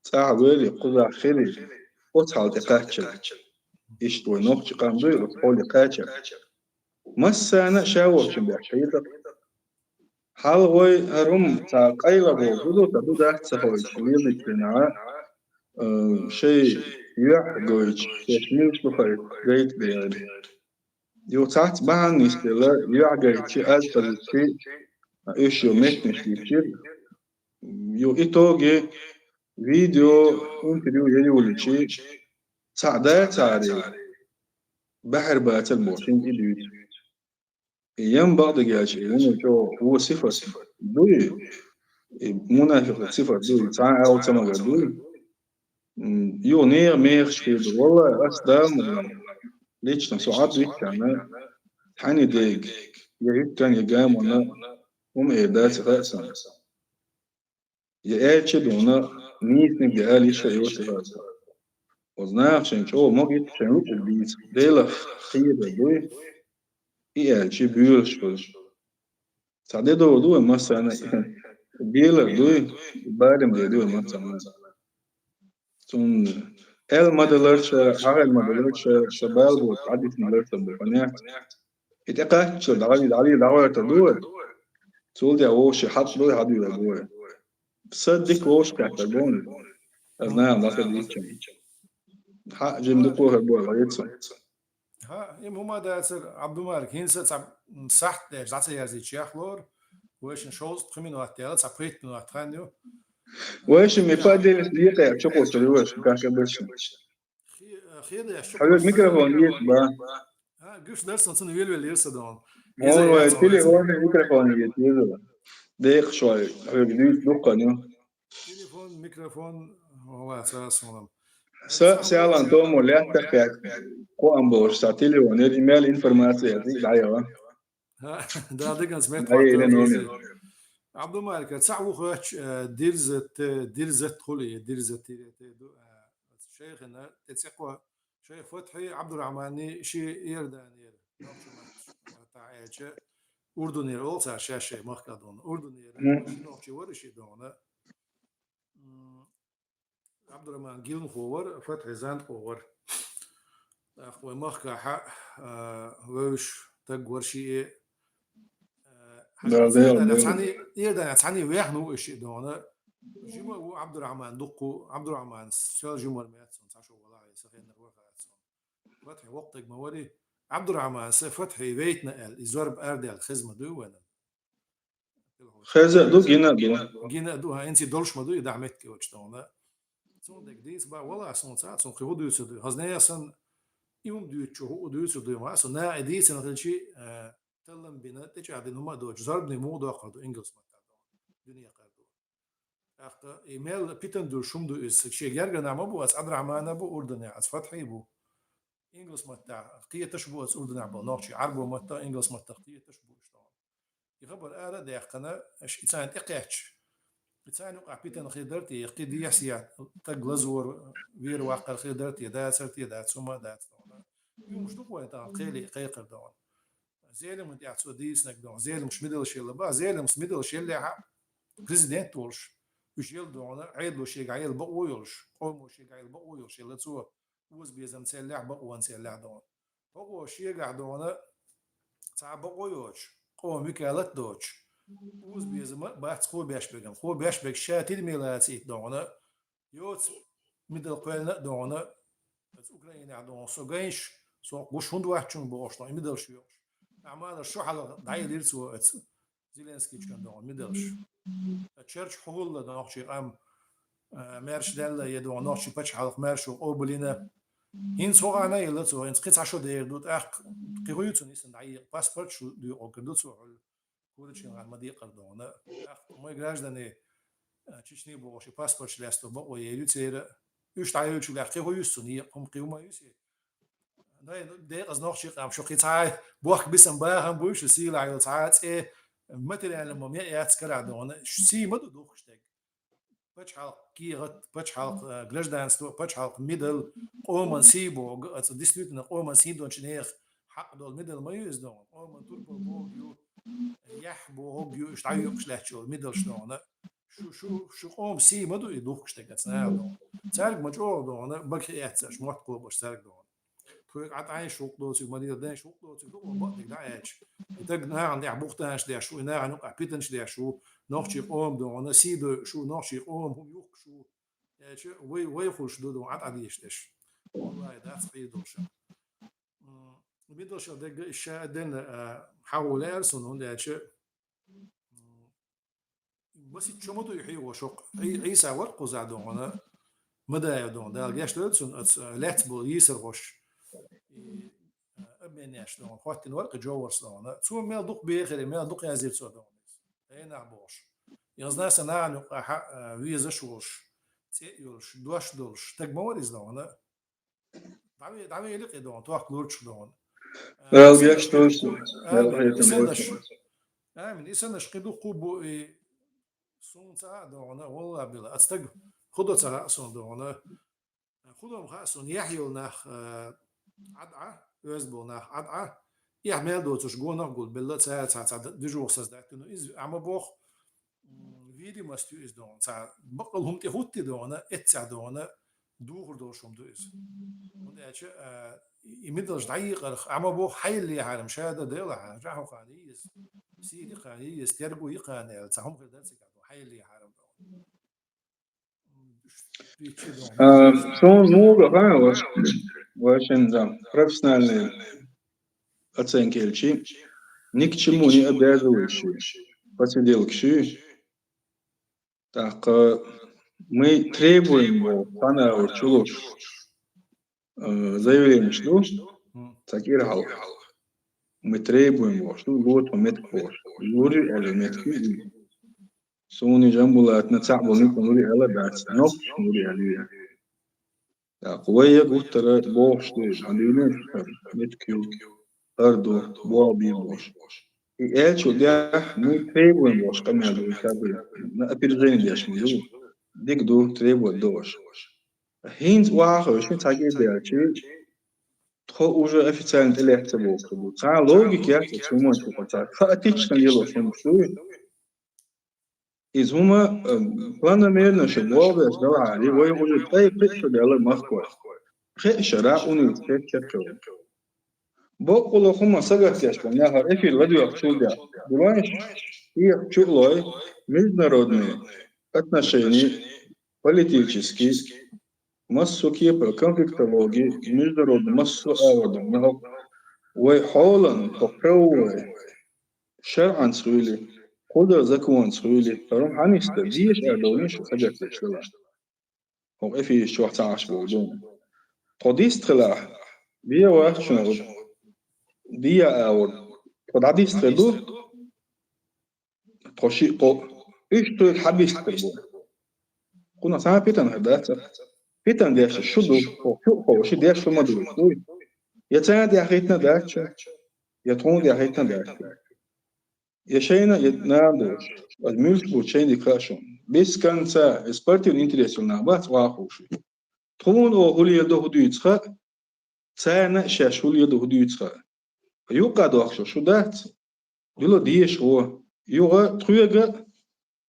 цӀахь вели, кхузахь хили, оцу хьал тӀе кхаччалц. Иштта вай нохчи къам дуй, оцу хьоле кхачар. Массарна а ша волчун бехк хетар. Хьал вай хӀара хӀума ца къайла боху, ду ду, ца ду дац ца хойчу лелийчу динахь, э, шайн юьхь гойтуш, шаьш муьлш ду хай гайта бехира. Юха цхьацца бахьана нисделла, юьхь гайтичи, аз хазичи, уьш ю меттанаш дийцира. Ю итоге видео, интервью яйоличи, цхьаъ дацахьара, баьхьар бацара боху, шин и дуьйцу. И ям бакъдерг аьлча, и вуно чӀогӀа вон сифат дуй, и мунафикъ сифат дуй, цхьа а алцамага дуй. М, юха нехан мехаш хир ду. Валлахи, ас Дала ма ван. Лично со Ӏад витчарна, цхьаьна дега, я хӀуьттан, я гамонна, хӀума эр дац хаьа сан. Я аьлча дуна, нийсаниг де ала йиш а йоцу хаьа сан. Оцу наха шайн чӀогӀа магийта, шайн луъург дийца. Делах кхера дуй, и аьлча буьйлуш хуьлуш. Цхьа де довр ду вайн массарна а, гелар дуй, барам де ду вайн массарна а. Цунна аьлла ма даларша, хьахийна ма даларша, ша бала боцу Ӏадитина лартам бу, понятно. И тӀекхаччалц дӀавий, дӀавий, дӀагӀоьртар ду вай. Цул тӀаьхьа вовшийн хьакъ ду, хьадуьйр ду вай. Са дика вовшахкхетар бу вайн. Аса нахана дӀаса дийцича. Хьа, жима дукха хӀара боху, вай цу. ХӀа, и хӀума дацара, Ӏабдумалик, хӀинца цхьа сахьт деш, дӀа ца яздича яхлора, вайшин шовзткъа пхи минот яьлла, цхьа пхийтта минот хан ю. Вайшин ми поделись, екъа чукхуссур ю вайшин, как обычно. Хе-, хеда яш чу Хьоьга микрофон еза ба? А, гуш дар сан цунна велвел еза дон. Еза Ой, яц телефон, микрофон еза, еза. Декъашхой, хьоьга дуьйцу дуккха ю. Телефон, микрофон, вала ца сунам. Са сялан тому лятта кхек. Коам болуш са телефон, я мел информация, я дӀаяла. ХӀа, да, даган смет Ай, хватта или номер. Ӏабдумалик, цхьа ву хоьттуш, э, Дирзат, э, Дирзат хули, Дирзат, э, ду, э, шайхина, тӀе цӀе кхо, шайх Фатхьи, Ӏабдурахьмани, ши Иорданера. Нохчи маттахь, тӀаьхьа аьлча, Урдунера олу цара шаьш шайн махка дона. Урдунера, Мгм. Ши нохчи вара ши дона. М, Ӏабдурахьман гилнахо вара, Фатхьи занткъо вара. ТӀаккха вайн махкахьа, а, вевзаш таг вара шиъ, а, хьан Да, да, Иордане да. Цхьаьний, Иордане цхьаьний вехна ву и шиъ дона. Жима а ву Ӏабдурахьман дуккха, Ӏабдурахьман сел жимар меца цхьа шо валахь, я сахеннар вара хаьа цунна. Фатхьи воккха таг ма вари. Ӏабдурахьман са Фатхьи вейтина аьлла, и зорба арадаьлла хеза ма дуй вайна. Хеза а ду, гина а ду. Гина а ду, хӀан, инций долуш ма ду, и дахьа меттиг йоцуш тхуна. Цунна дерг дийца бан, вала суна цхьа, цунна кхин хӀун дуьйцур ду. ХӀаза нехан санна, и хӀума дуьйцучу хӀуъу дуьйцур дуй ма, со наха дийцина хилчи, а, таллам бина, тӀечӀагӀдина хӀума а доцуш, зорбане муха доккхур ду ингалс маттахь дона, дуьне кхар ду. ТӀаккха и мел питана дуьллуш хӀума ду иза, шен гергана ма бу, аса Ӏабдурахьмана бу, Урдане, аса Фатхьи бу. Ингалс маттахь кхеташ бу аса Урдане болу нохчий, Ӏарбо маттахь, ингалс маттахь кхеташ бу уьш тхуна. И хабар ара а даьккхина, аша и царна тӀекхаьчча, и царна юкъахь питана хир дара те, кхин дехьа-сехьа таг лазор, вер ваккхар хир дара те, дацар те, дац, хӀума а дац дона. Юхуш ду-кх вайн тахана кхеле кхайкхар дона. Зеламна тӀехь цо дийцинарг дона. Зеламаш мидалш елла бан, Зеламас мидалш еллехьа, президент волуш, уьш елла дона, Ӏедало шегахь елла бакъо йолуш, къомо шегахь елла бакъо йолуш елла цо, озабезамца еллехь, бакъонца еллехь дона. ХӀокхо шегахь дона, цхьа а бакъо йоцуш, къоман векалат а доцуш, озабезам а бац кхо беш беган. Кхо беш бегаш ша тидаме лацийта дона, йоцу мидал кхоьллина а дона, оцу Украинехь дона, со гайнаш, со гуш хӀунда вац чунга бохуш дона, и мидалш йохуш. Ахьа мараш шо хьалха дӀаелира цо оцу Зеленскийчун дона мидалш. Чарчу хьугулла нохчий къам, а, маьрша даьлла, я дона нохчий пачхьалкх маьршо къобалйина. ХӀинца хӀокхана а елла цо, хӀинца кхин цхьа шо дер ду, тӀаккха кхин хӀун ю цунна йисина дӀаекъа, паспорт шу дуьйкъур ду цо хьуьлла. Курочкин гӀан ма декъар дона. ТӀаккха мой граждане, а, Чечни бохуш и паспорташ лесто бакъо ер ю церан. Уьш дӀайоьллачул тӀаьхьа кхин хӀун ю цунна екъа, хӀума кхин хӀума ю се? Най, ну, декъаза нохчий къам, шу кхин цхьа бохк бисам бахам буй, шу сийлахь йолу цхьа а цӀе, материально ма меа яц карахь дона. Шу сий ма ду духкуш дерг. Пачхьалкх кехат, пачхьалкх, э, гражданство, пачхьалкх мидал, къоман сий боху, ацу действительно къоман сий долчу нехан хьакъ долу мидал ма ю иза дона. Къоман турпал боху ю, яхь боху ю, уьш дӀаюькъуш лаьтташ йолу мидалш дона. Шу, шу, шу къоман сий ма ду и духкуш дерг ацу наха дона. Цаьрга ма чӀогӀа дона, бага хи эццаш, мотт кхобуш цаьрга дона. Тхоьга Ӏа тӀаьхьа шух доцург, ма дийр дайн шух доцург ду, бакъдерг дӀа аьлча. И даг нахана тӀехь бухтанаш деш ву, и нахана юкъахь питанаш деш ву, нохчий къоман дона, сий дойуш ву, нохчий къоман хӀума юхкуш ву. Аьлча, вай, вай хуш ду дона, Ӏа тӀа дезаш деш. Валлахи, дац хьийр долуш. М, мидалша дерг ша а денна, а, хьагӀо лаьара суна, хӀунда аьлча, м, масит чу ма ду и хьийгӀо шух. Ӏи-, Ӏийса вара кхузахь дона, Мадаев дона, Дала гечдойла цунна, оцу, а, лаьцна болу йийсархош, и, а, обменяш дона, хӀоттина вара кхин Джовхарс дона. Цо мел дукха бехира, мел дукха яздира цо дона. Ай нах бохуш. Язна сан нахана юкъахьа, а, везаш волуш, цӀе а йолуш, дош долуш, стаг ма вара иза дона. ДӀаве-, дӀавели кхин дона, тохка лурчух дона. Дала гечдойла цунна. Амин. Дала хьехам йойла цунна. Амин. И санаш кхин дуккха бу и суна ца хаьа дона, валлахи билла. Ацу стаг хӀун до ца хаьа суна дона. Худом хаьа суна, яхь йолу нах, а, Ӏад Ӏа, оьзда болу нах Ӏад Ӏа, эхь мел доцуш гонах а гулбелла, цара цхьа-цхьа д-, дижох создать дина. Иза Ӏама боху, м, видимость ю иза догӀана, цхьа баккъал хӀума тӀе хӀуттий догӀана, эццехь догӀана, духур долуш хӀума ду иза. ХӀунда аьлча, а, и, и мидалш дӀайийкъарх, Ӏама боху, хьайиллехьарам, ша дан делахьарам, жахьу кхана йий иза, сийди кхана йий иза, терго йий кхана аьлла, цхьа хӀума хир дара цигахь, хьайиллехьарам догӀана. А, суна муха хаьа, ваша, ваша, да, профессиональный оценка елчи, ни к чему не обязывающие посиделкаш ю. ТӀаккха мы требуем боху цхьана а чулуш, а, заявленеш ду, цхьа кӀира хьалха. Мы требуем бохуш ду, ло тхо меттиг бохуш. Лур ю аьлла меттиг ю. Суна Жамбулатна цхьаъ болу никъ лур ю аьлла дац, нохчашна лур ю аьлла ю. ТӀаккха вай я гуттара бохуш ду, хьан дуьйна меттиг ю, ар ду, болх бе бохуш. И аьллачул тӀаьхьа мы требуем бохуш къамел ду, как бы на опережение деш ма ду. Дика ду, требовать ду аша. ХӀинца охьахевшина цхьа кӀира даьлчи, тхо уже официально тӀелетта ца бохуш ду. Цхьа логика яц оцу хӀуманна чу, цхьа хаотично лелош хӀуманаш ду. Иза хӀума, э, планомерно шу болх беш далахьара, вай уже ткъе пхиъ шо даьлла махкахь. Пхеа шарахь университет чекхйолу. Боккъала хӀума сагатдеш болу нах эфир ладоьгӀучул тӀаьхьа, дулайш, хьеха чу а лой, международные отношения, политический, массо а кепара конфликтологи, международный массо а агӀор ду, нахьа вай хьолан, хьо правовой, шарӀанца хуьйли, кхузара законца хуьйли, хӀара хӀума хьан нисда, дезаш аьлла долу шу сагатдеш далахь. ХӀокху эфираш чохь ца Ӏаш болу ду. Тхо дистхилахь, бен вац шуна, де а агӀор, тхо дӀадистхир ду, тхо шиъ кхоъ, уьш туьйга хьан бистхир бу. Кхунах цхьа а питана хир дац. Питана деш шу ду, хӀокху чу а кховши деш хӀума ду, уй. Я царна тӀехь хӀиттина дац шу, я тхуна тӀехь хӀиттина дац шу. Я шайна, я нана долуш, аса муьлш бу шайна дика хаьа шуна. Без конца, и спортивный интерес йолу нах бац охьахуьйшуш. Тхуна оха хӀун леладо хӀун дуьйцу хаьа, царна а шаьш хӀун леладо хӀун дуьйцу хаьа. Юккъе дохкуш шу дац? Дила дезаш гӀо. Юха тхоьга а,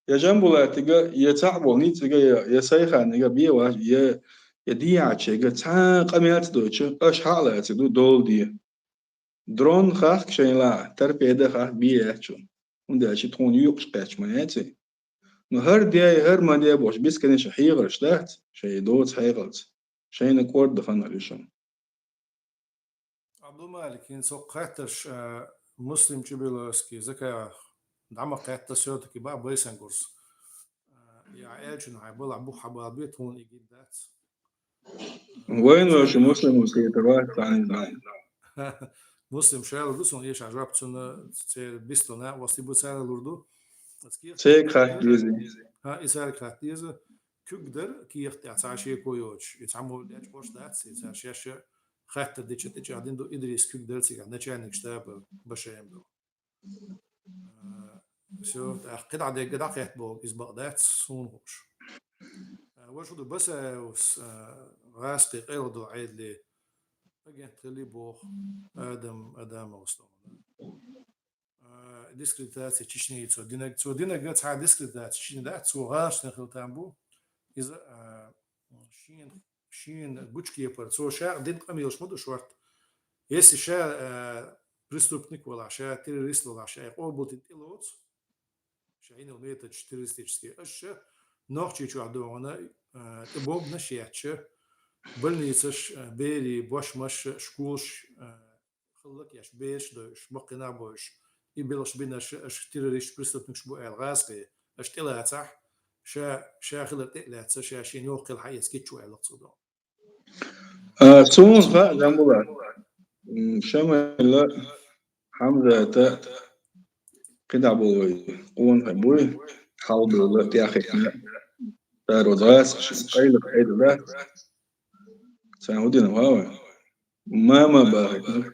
я Жамбулатига, я цхьаъ болу ницкъига, я, я Сайханига бен вац, я, я дехьачуьнга цхьа а къамел ца дойтуш, аша хьа а лаций ду, долу де. Дрон хахка шайна лаахь, торпеда хахка бен яц шуна. ХӀунда аьлча тхуна юкъаш кхаьчна ма яц и. Ну, хӀара де, хӀара ма де бохуш, бесконечно хьехарш дац, шайн доцу хьекъалца. Шайна кӀордахана ю шуна. Абдулмалик, хӀинца хӀокху хаттарш, а, Муслим Чубиловский, Закаев, дӀа ма кхетта, всё-таки баа Байсангурс. А, я аьллачун хьайн балахь бух хьабалабе, тхуна и гид дац. Вайн ваьш Муслим кхетар вац, цхьаьна иза. Муслим шайла ду суна, эша жоп цунна церан бистана, васти бу цара лур ду. Церга хатта деза. ХӀа, и цаьрга хатта деза. Куьг дара, кехат тӀехь цхьа шеко йоцуш, и цхьаммо дечкъош дац, и цара шаьш хаттар дича тӀечӀагӀдина ду, Идрис куьг дара цигахь, начальник штаба Башаев ду. А, всё, тӀаккха кхидӀа дегга дӀакхетта боху, иза бакъ дац, суна хууш. А, ваша ду Басаевс, а, гӀазкхи къайладо Ӏедале агент хили боху Адам Адамовс тохана. А, дискредитация Чечни цо динарг, цо динарг цхьа дискредитация Чечни дац, цо гӀалашна хила там бу. Иза, а, шена, шена гучукепара, цо ша дина къамелаш ма ду шорта. Если ша, а, преступник валахь, ша террорист валахь, ша и къобалдина тӀелоцу, ша йинал методаш террористический, аша Нохчийчохь догӀана, а, тӀе бомбанаш етташ, больницаш, а, берийн бошмаш, школаш, а, хала кеш, бераш дойуш, баккхий нах бойуш, и белхаш бинарш, аша террористаш, преступникаш бу аьлла гӀазкхи, аша тӀелацахь, ша, ша хилар тӀе а лаьцна, ша шена йохкхила хьаэца кийчо аьлла цо догӀу. А, суна хаьа, Жамбулат. М, Шамайла, Хьамзата, кхидӀа болу вай къонахий буй, хьалбевлла, тӀаьхьахӀиттина. Цара оцу гӀазкхаша къайлаха Ӏедал дац. Царна хӀун дина, ма вай? Мама бахийтина.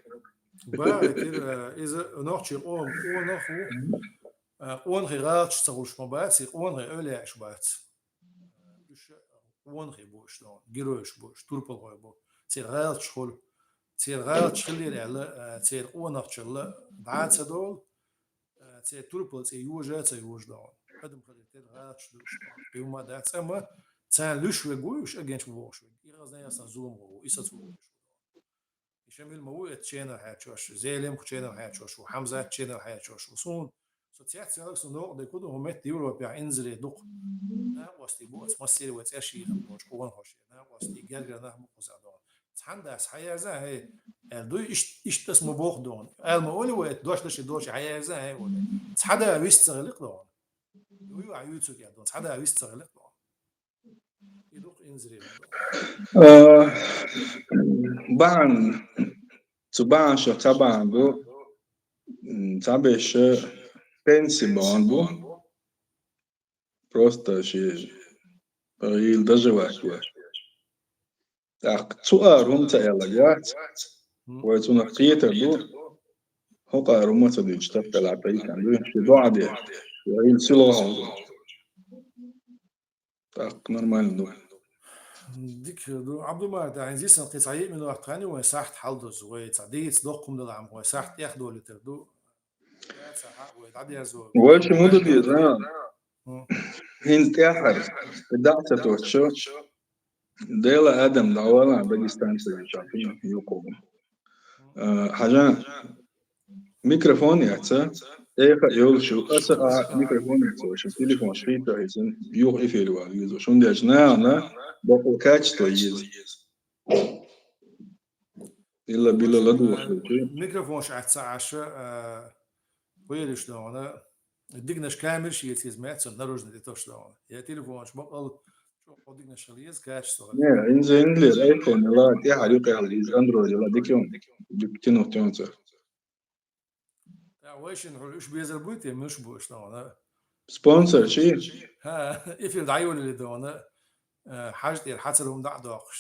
Бахийтира, иза нохчийн къоман къонах ву. А, къонахий гӀалаташ ца хуьлуш ма бац, и къонахий эвлаяаш бац. Уьш къонахий бу уьш, догӀна, геройш бу уьш, турпалхой бу. Церан гӀалаташ хуьлу. Церан гӀалаташ хилира аьлла, а, церан къонахчалла дӀа а ца долу, а, церан турпал цӀе йожа а ца йожа, догӀна. Адам хилира тера гӀалаташ ду уьш, догӀна. Кхин хӀума дац, амма царна луьш верг ву уьш, агенчу ву вохуш верг. И хазна ясна зуламхо ву, и сацо ву уьш. И Шамил ма ву эцу ченал хьаьрчош, Зелимха ченал хьаьрчош ву, Хьамзат ченал хьаьрчош ву. Суна, со цецвелларг, суна новкъа дерг хӀун ду, хӀун метта Европехь инзаре дукха накъостий бу оцу массаре вай цӀераш йийхина болчу къонахоша, накъостий, гергара нах бу кхузахь, догӀна. Цхьана дас хьаерза, хӀей, аьлла дуй, ишт-, иштта аса ма боху, догӀна. Аьлла ма олий вай, дош даши дош хьаерза, хӀей, олий. Цхьа да вист ца хилира, догӀна. Юй, ахь юьйцург аьлла, догӀна. Цхьа да вист ца хилира, догӀна. И дукха инзаре ву, догӀна. Э, бахьана, цу бахьанашах цхьа бахьана бу, м, цхьаберш пенси бахьана бу. Просто ши гӀийла дажа ваьхкеш. ТӀаккха цу ара хӀума ца аьлларг яц, вай цунах кхетар ду, хӀокху ара хӀума ца дуьйцуш, тапкъала тайкан дуй, ши доӀа де, ши гӀийла сийлахь хьо. ТӀаккха нормально ду. Дика ду. Абдумар, да, хӀинца йисан кхин цхьа йиъ минот хан ю вайн сахьт хьалдозу, вай цхьа дийца доккхум далахь, вай сахьт тӀехдолуьйтур ду. Вай шу муду деза, а? ХӀинца тӀаьххьара, и дӀа а ца тосчу, Дела Адам дӀавала Дагестан ца вича, юкъу. Э, хьажа, микрофон яц, эха а йолуш ю, аса а микрофон яц, ваша телефон шхийта хьийзан, юха эфир вала веза. Шун деш нана, бакъо качество еза. Илла билла ладугӀуш ду. Микрофонаш Ӏаьтта ца Ӏаш, а, кхуьераш догӀана, дигнаш камераш ецийза меца наружный тӀе тош догӀана. Я телефонаш бакъал чӀогӀа дигнаш хила еза, качество хила. Не, инза инлер, iPhone ла, тӀехьа юкъа яла иза, Android ла, дикион, дик тину тёнца. ТӀаккха вайшин хьуна уьш безар буй те, муьш бу уьш догӀана? Спонсор чи? ХӀа, эфир дӀайолале догӀана, э, хьажа тӀера хьацар хӀума дӀа а доккхуш.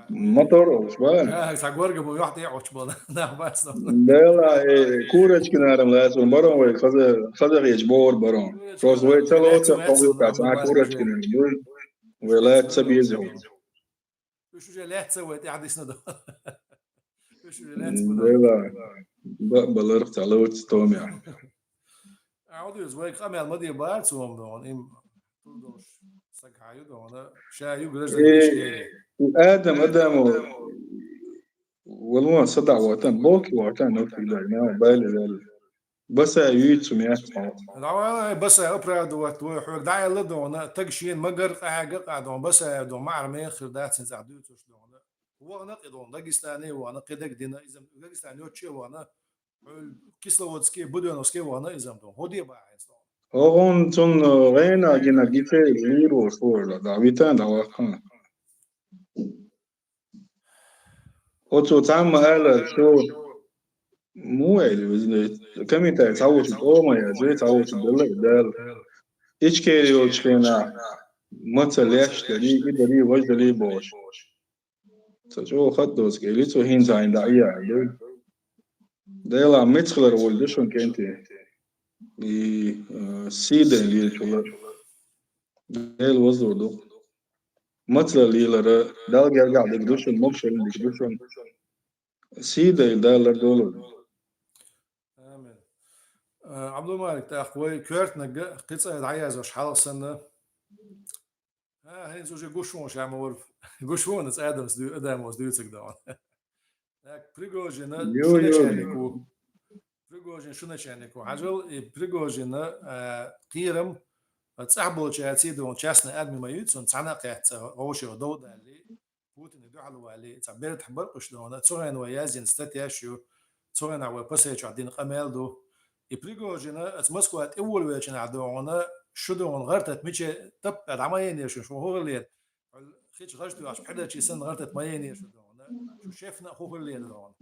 Мотор олуш ба? ХӀа, цхьа горга бу, юьхь тӀе а Ӏочу бала, нах бац догӀана. Дела, э, Курочкинарам лаьцна барон вай, хаза, хаза гӀечу богӀур барон. Просто вай ца лоцу, хаза юкъа, цхьа Курочкинарам буй, вай лаьцна ца беза хьуна. Уьш уже лаьцна вай тӀаьхьа дисна ду. Уьш уже лаьцна бу ду. Дела, ба-, баларх ца лоцу томя. А, вот из, вай къамел ма де бац, вон догӀана, им, ту долуш, саг хьаю догӀана, ша ю гражданин Э, Ишкери. И Адам, Адамо, валон сада ватан, болки ватан, ну, всегда, на, байли, байли. Баса юйцу мясо. Давай, баса оправдывать вай, хьоьга дӀаэлла догӀана, таг шена магар къахьега къа догӀана, баса догӀана, маӀар мех хир дац, цӀа дуьйцуш догӀана. Вахана кхидолу, Дагестане вахана, кхидерг дина, иза Дагестан йоцче вахана, Кисловодске, Будённовске вахана иза догӀана. ХӀун де бахьа иза догӀана? ХӀун цунна гӀена гина гице лийро шорла, да, витан да вахана. Оцу цхьамма аьлла, шу му аьлла, везна, комментарий цхьа вочу тӀома яз, ве цхьа вочу белла, белла. Ичкери йолчу хенахь, маца леш дарий, и дарий, важ дарий бохуш. Ца чӀогӀа хатта доцу кӀели цо хӀинца хьайна дӀа а яьлла. Дела мецахалар волу ду шун кӀентий. И, э, сийден лелачула. Дела вазлур ду. Мацалла лелара, Далла гергахь дерг ду шун, могушалла дерг ду шун. Сийден Далла долу. Амин. Э, Абдулмалик, тӀаккха вай коьртаниг кхин цӀа дӀаязвеш хьалха санна, А, хӀинца уже гуш вон ша ма вара. Гуш вон, аса Адамас дуй-, Адамос дуьйцург дан. Так, Пригожина Йо, шу йо. Начальник ву. Пригожин шу начальник ву. Хьажал, и Пригожина, а, кхерам, а, цӀахь болчаьрца догӀун частная армия ма ю, цунна цхьана а кхетта цӀа вовшех дов далли, Путинна дуьхьал валли, цхьа бертахь баркъуш догӀун, цу хенахь вай яздина статьяш ю, цу хенахь вай пасечохь дина къамел ду. И Пригожина, аса Москва тӀе волавелча нахь догӀуна, шу догӀуна гӀартат мича таппа дӀа ма енера шу, шу хӀун хиллера? Хьуьлла хича гӀаж тоьхча пхьидарчий санна гӀартат ма енера шу догӀуна. Шу шефна а хӀун хиллера догӀуна?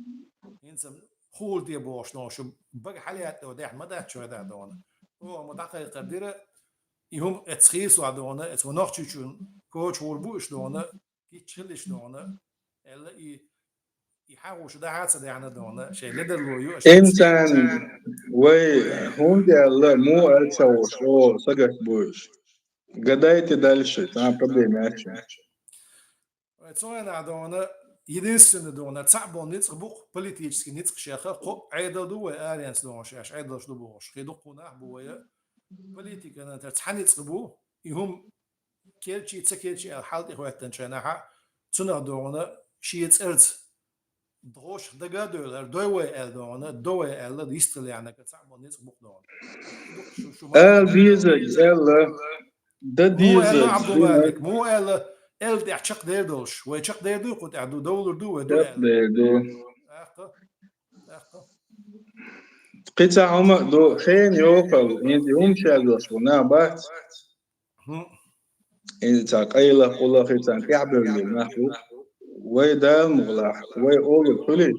ХӀинца хӀун хӀур де бохуш догӀуна, шу бага хьалаьтта дехьа ма дац чу хӀеда догӀуна. Оха ма дӀакхайкхар дира, и хӀума эцхийсо догӀуна, эца ма нохчичун коча хӀур бу уьш догӀуна, Кичча хила иштта догӀана, аьлла, и, и хьагӀуш дахьа ца даьхьна догӀана, шайн ледарло ю аша. Инсан вай хӀунда аьлла, муха аьлла ца вуш, о, сагатта бу уьш. Гадайте дальше, там проблема яц шун. Вай цу хенахь дохана, единственный дохана, цхьаъ болу ницкъ бу-кх, политический ницкъ шех, кхо Ӏедал ду вай аренца дохана шаьш, Ӏедалш ду бохуш. Кхин дуккха нах бу вай, политикана тера цхьа ницкъ бу, и хӀума керчий, ца керчий аьлла хьал тӀехӀоьттинчу хенахь, цунах дохана шен цӀарца догӀуш дага а девлла, дой вай аьлла дохана, до вай аьлла, йистхила яьхьнарг цхьаъ болу ницкъ бу-кх дохана. Шу, шу Ала дезарг аьлла, дан дезарг. Муха аьлла Абдулмалик, муха аьлла, аьлла тӀехь чекхдер долуш, вай чекхдер дуй кху тӀехь ду, довлур ду вай, ду аьлла. Чекхдер ду. ТӀаккха, тӀаккха. Кхин цхьа хӀума а ду, хенан йохалла, хӀинца хӀума шаьрзош бу нах бац. ХӀун? И цхьа къайлах, къулах, и царна тӀаьхьабевлла нах бу. Вай Дала мукъалахь, вай олург хуьлий,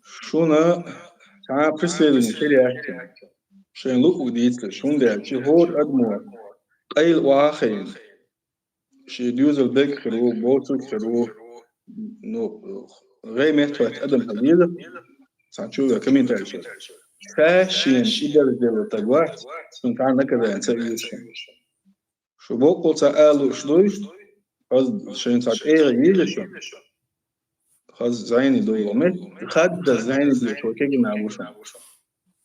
шуна цхьа а преследование хир яц шуна. Шайн луъург дийцалаш, хӀунда аьлча хӀора адамо къайла охьа а хайна, шен доьзал берг хир ву, боцург хир ву, ну, гӀеметтахӀотта адам хила деза, цхьа чу а веа комментарийш. Ша шена и дерг делла стаг вац, цунна цхьа а наказание ца оьшу шуна. Шу боккъал цхьа а лууш дуй, хаза шайна цхьа тӀегӀа йийла шу. Хаза зӀене долу мет, хадда зӀене деш вай кегина ву шу.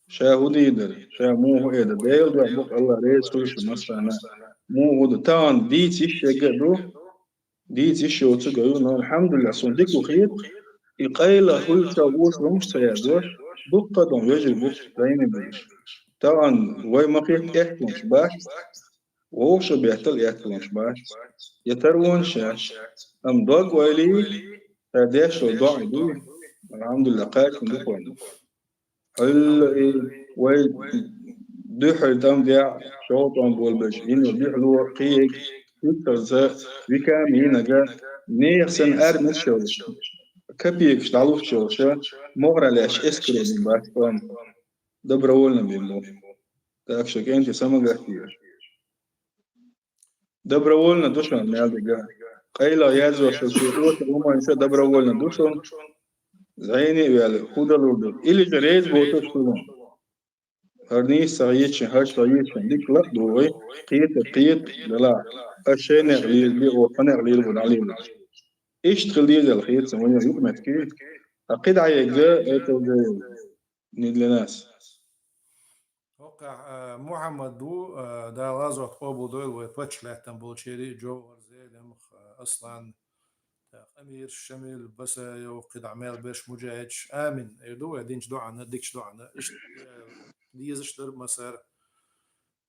Ша хӀун дийр дара, ша муха эр дара, Делан дуьхьа бу-кх, АллахӀ реза хуьлда шу массарна. Муха хӀун ду, тахана дийца йиш ерг а ду, дийца йиш йоцург а ю, но, алхьамдулиллахӀ, суна дика хета, и къайла хуьлуш а вуьйш хӀумаш ца яздеш, дуккха а дон вежарий бу-кх зӀене беш. Тахана вай ма-хетта этталонаш бац, вовшах беттал этталонаш бац, я тарвонаш яц, амма дог ойла, ша деш долу доӀа дуй, алхьамдулиллахӀ, кхачам ду кхунна. Хьуьлла и вай дуьххьара тӀам дехьа, шовзткъа тӀом болабелча, йина йолу дуьхьало, кхин а, хӀинццалца вика а йинарг, нехан санна армеш йолуш, копейкаш дӀалуш йолуш, могӀараллаш эскаро бина бац тӀом. Добровольно бина бу. Так что, кӀентий, самогатийша. Добровольно ду шуна мел дерг а. Къайлах язъеш йолу шен оьшуш хӀуманаш а добровольно ду шуна. ЗӀене а ваьлла, хӀун далур ду? Или же реза боцург ду шуна. ХӀара нийса ца хеташ, хӀара ца хеташ, дика ла а ду вай, кхета, кхета, делахь. Ас шайна некъ лийр бу, оха некъ лийр бу, дӀалийр. Иштта хила деза аьлла хета сан, вайна юкъаметтиг. Ткъа кхидӀа а егга, это уже не для нас. ХӀокхахь, а, Мухьаммад ву, а, Дала гӀазот къобалдойла вай паччахь лаьттина болчерий, Джовхар, Зелимха, а, Аслан, тӀаккха Амир, Шамил, Басаев, кхидӀа мел берш муджахӀидаш. Амин. Эр ду вай динчу доӀана, дикачу доӀана. Иштта, а, дезаш дара массара.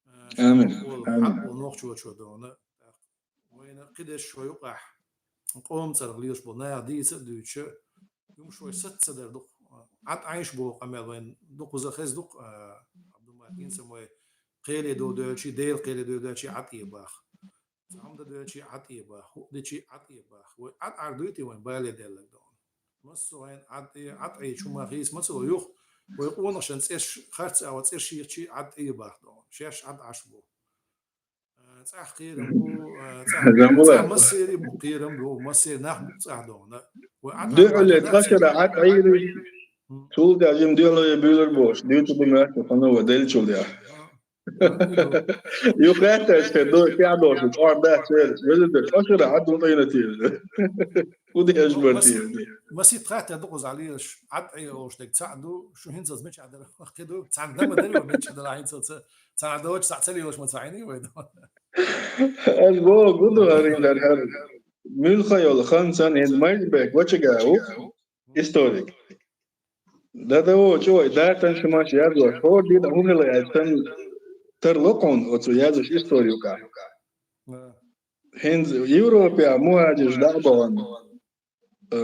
А, Амин. Амин. Хьакъ ву нохчочо дона. Вайна кхидерш шо юкъахь къоман цӀарах лелаш болу наха дийца а дуьйцуш, юмаш вай саца ца дара дукха. Ӏад Ӏийша боху къамел вайна дукхаза хеза дукха, а, Абдулмалик, хӀинца вай кхеле ду доьлчий, Делан кхеле ду доьлчий Ӏад тӀе баха. Цхьа хӀума дан доьлчий Ӏад тӀе баха, хӀуъа дичий Ӏад тӀе баха. Вай Ӏад Ӏар дуьйтий вайн бале деллаг доху. Массо а вайн Ӏад тӀе, Ӏад Ӏийча хӀума хийца ма ца ло юха. Вай къонахшан цӀерш, харц а ван цӀерш йийцчий Ӏад тӀе баха доху. Шаьш Ӏад Ӏаш бу. А, цӀахь кхерам бу, а, цӀахь, Замбула. ЦӀахь массерий бу кхерам бу, массерий нах бу цӀахь дохна. Вай Ӏад Дуьхьале Ӏад тӀе Ӏад Ӏийра, М. Цул тӀаьхьа жима дуьхьале буьйлур бохуш, дуьйцу ду моьтту ханна вай деллачул тӀаьхьа. А. Ю хаьтташ хир ду, кехь долуш, чӀор дац вер, веза де, тӀашхира Ӏад ду тӀайна тийра. Ху де эш бар тийра. Масит хатта ду кхуза лелаш, Ӏад Ӏе олуш дерг цхьаъ ду, шу хӀинцалц мичахь дара, кхин ду, цхьаъ дама дара, мичахь дара хӀинцалц, цхьаъ долчу цхьаъ ца лелаш ма цхьаъ хьайна вай ду. Аш боху гу ду хӀара хӀара. Муьлхха йолу хан санна хӀинца Майзбек вачага ву, историк. Дадаво чӀогӀа датан шимаш яздош, хӀора дина хӀун хила аьлла санна тарло кхунна оцу яздеш истори юкъахь. ХӀинца Европехь мухӀажирш дӀа а бахана, э,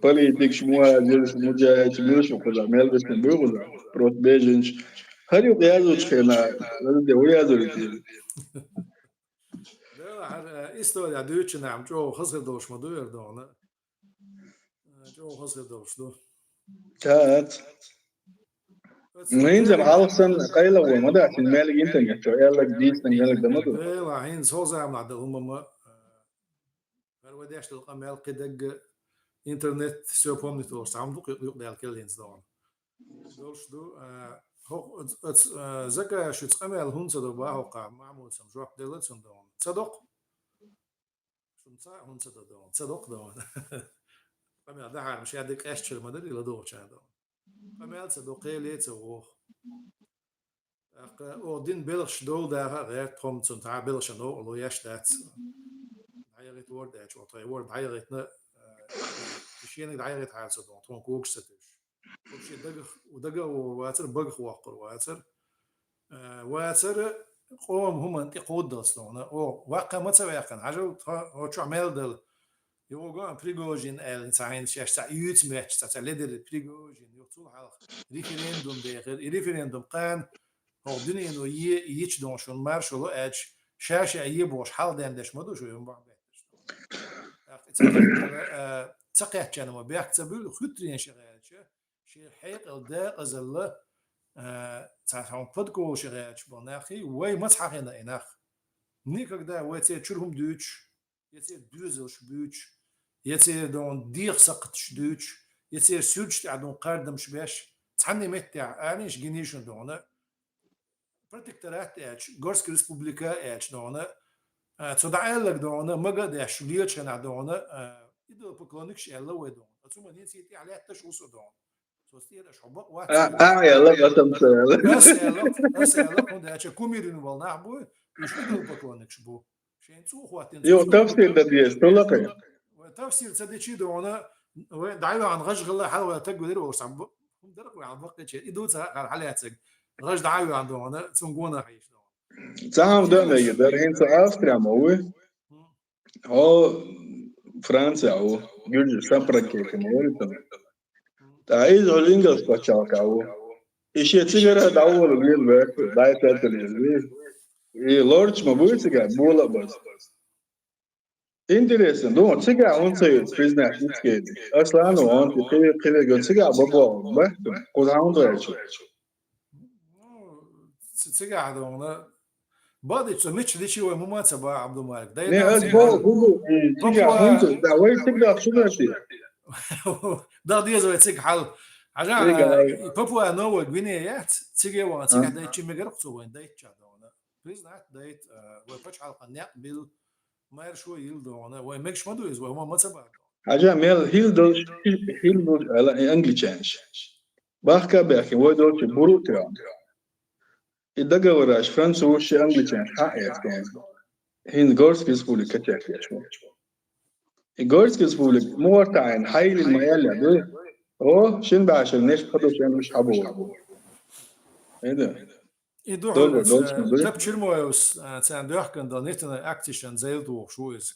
политикаш, мухӀажирш, муджахӀидш, муьлш ву кхузахь, мел висина буй кхузахь, просто беженцаш. ХӀара юкъа яздучу хенахь, хӀара де хӀун яздур ю те? Дела, хӀара, э, история дуьйцучу нахьам чӀогӀа хаза хир долуш ма ду яра дохна. Э, чӀогӀа хаза хир долуш ду. Тац. Оцу Ну, хӀинца хӀара хьалха санна къайла вон ма дац, хӀинца мел интернет чу, аьлларг дийцина, аьлларг дан ма ду. Дела, хӀинца хӀокху заманахь дан хӀума ма, э, хӀара вай деш долу къамел кхин дагга интернет, всё помнит олуш, цхьа хӀума ду кху юкъадаьлла кхел хӀинца дохна. Долуш ду, а, хӀокху, оц-, оц-, а, Закаевича къамел хӀунда ца до боху хӀокху, Махьмудас жоп делла цунна дона. Ца доккху? Шуна ца хӀунда ца до дона? Ца доккху дона. Къамел дахьара ша де къаьстчуьра ма дара, и ладогӀучарна дона. Къамел ца до, кхеле а ца воху. ТӀаккха оха дина белхаш довла даха а гӀерта, тхо-м цунна цхьа а белхаш новкъарло еш дац. ДӀаяхийта ворда аьлча, оха тхайн ворда дӀаяхийтина, а, шениг дӀаяхийтахьара ца дона, тхуна когаш ца туьйсуш. Вообще дагах, дага а вогӀур вацара, багах воккхур вацара. Э, вацара къоман хӀуманна тӀе кховдалц дона. О, ваккха ма ца ваьккхина, хьажал, тхо, о, чохь мел дала. Йоган Пригожин аьлла, цхьа хӀинца шаьш цхьа юьйцу метташ, цхьа, цхьа ледара Пригожин, юха цул хьалха референдум дехира. И референдум кхана, хӀокху дуьнено е, йича дона шуна маршо ло аьлча, ша-ша е бохуш хьалха ден деш ма ду шу, юн бахьа бетташ. ТӀаккха ца кхетча, э, ца кхетчарна ма бехк ца буьллу, хуьттаренаш яхаьлча, шен хьекъал декъазалла, а, цхьа хьуна подколуш гӀерташ болу нахе, вай маца хьахийна и нах? Никогда вай церан чуьра хӀума дуьйцуш, я церан доьзалш буьйцуш, я церан дона дегӀан сакхташ дуьйцуш, я церан суьрташ тӀехь дона кхардамаш беш, цхьанне меттехь, аренаш гиний шуна дона, протекторат аьлча, Горская республика аьлча дона, а, цо дӀааьлларг дона, мага а деш, лечу хенахь дона, а, идолопоклонникаш аьлла вай дона. Оцу ма ниций тӀехь лаьтташ ву со дона. Со стера аша хьо бакъ вац. А, а, аьлла, батам ца аьлла. Ас аьлла, ас аьлла, хӀунда аьлча кумирин вал нах бу, уьш идолопоклонникаш бу. Шайн цӀу хӀоттина Йо, цу тафсир дан деза, тулакхе. Вай тафсир ца дечи дона, вай дӀайоьгӀна гӀажгӀала хьал вай таг вилира вовшахь бу-, хӀума дара вай хьал баккхича. И ду ца хьал хьалаьцаг. ГӀаж дӀайоьгӀна дона, цунна гона хьийш дона. Цхьа хӀума дан мега дара, хӀинца Австрия ма вуй? Хьо Франция ву, гуьржи шапракетина вуьйту. ТӀаккха иза хьо ингалс пачхьалкха ву. И шен цигара дӀаволу вен ваьху, дӀай тӀе а ца лезли. И лорч ма буй цигара, бола а база. Интересно, ду, цигара хӀунда ца йоцу признать ицкеди? Аслану, он, кхиве, кхиве, гон цигара бабо, бахту, кхуза хьунда ваьчу? Ну, ц-, цигахь дона. Бадича, со мича дичи вай мума ца ба, Абдумалик. Дай Не, дан ас цига бо, хьал. Бу, бу, и, цига Папуа. ХӀунда, да, вай цига даха шу даши? Да, деза вай цига хьал. Хьажа, Цига, а, ай. Папуа Новая Гвинея яц, цига ван, цига А. Дайчи мегарх цо вайн дайча дона. Признать дайт, а, вай пачхьалкхан некъ бил, майра шо йил дона. Вай мегаш ма ду иза, вай ма, ма ца ба. Хьажа, мел хил долуш, хил долуш, ала, и англичанаш. Бахка бехке, вай долчу буру тӀе. И договораш французаш, англичанаш хьаэцкан. ХӀинца Горская республика качехкеш ву. И Горская республика мугӀар таӀийна хьайлина ма аьлла ду. О, шин баьшар неш пхадуш януш хьабур. Эда. И ду Добре, хьуна, долчу э, ма ду. Тап Чирмоевс, э, царна доьхкан дал нитана акцишан зайла тухуш ву иза.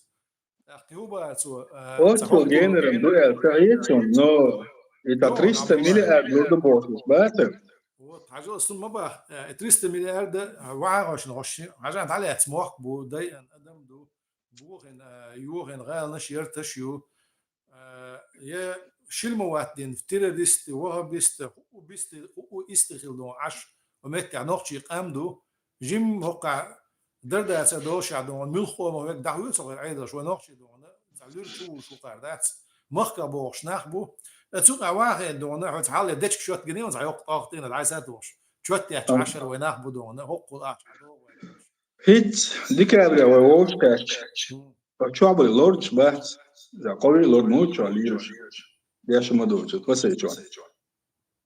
ТӀаккха хӀу бац ву, э, Оццул ца генаран ду аьлла ца хьецун, но и та Ну, триста миллиард лур ду бохуш бацар. Вот, хьажал, сун ма бах, э, триста миллиард, э, вахьа гӀошна гӀошна, хьажан дӀалаьцна мохк бу, дайан адам ду, бохин, э, йохин гӀаланаш, ярташ ю, э, я шилма ватдин, террористы, вахабисты, хӀу бисты, хӀу исты хил дон Ӏаш, ва меттехь нохчий къам ду, жим хӀоккхахь Дарда ца долуш а дона, муьлхха къомах верг дӀахьоьцу вайн Ӏедалш, вай нохчий дона, цхьа луьра чу вуьйш ву кхара дац, махка бохуш нах бу. Э, цу къа вахе дона, хьо цхьа хьалле дечка шот гине, цхьа йоккха тӀох тӀена дӀайса тухуш. Чот тӀехь Ага. Ӏашар вай нах бу дона, хӀоккхул ахча догӀу вай. ХӀинца декабря вай вовшахкхаьчча, М. чохь бали лордаш бац, за кхови лорд муччо лийраш. Деш ма доцу, тхо сай чохь.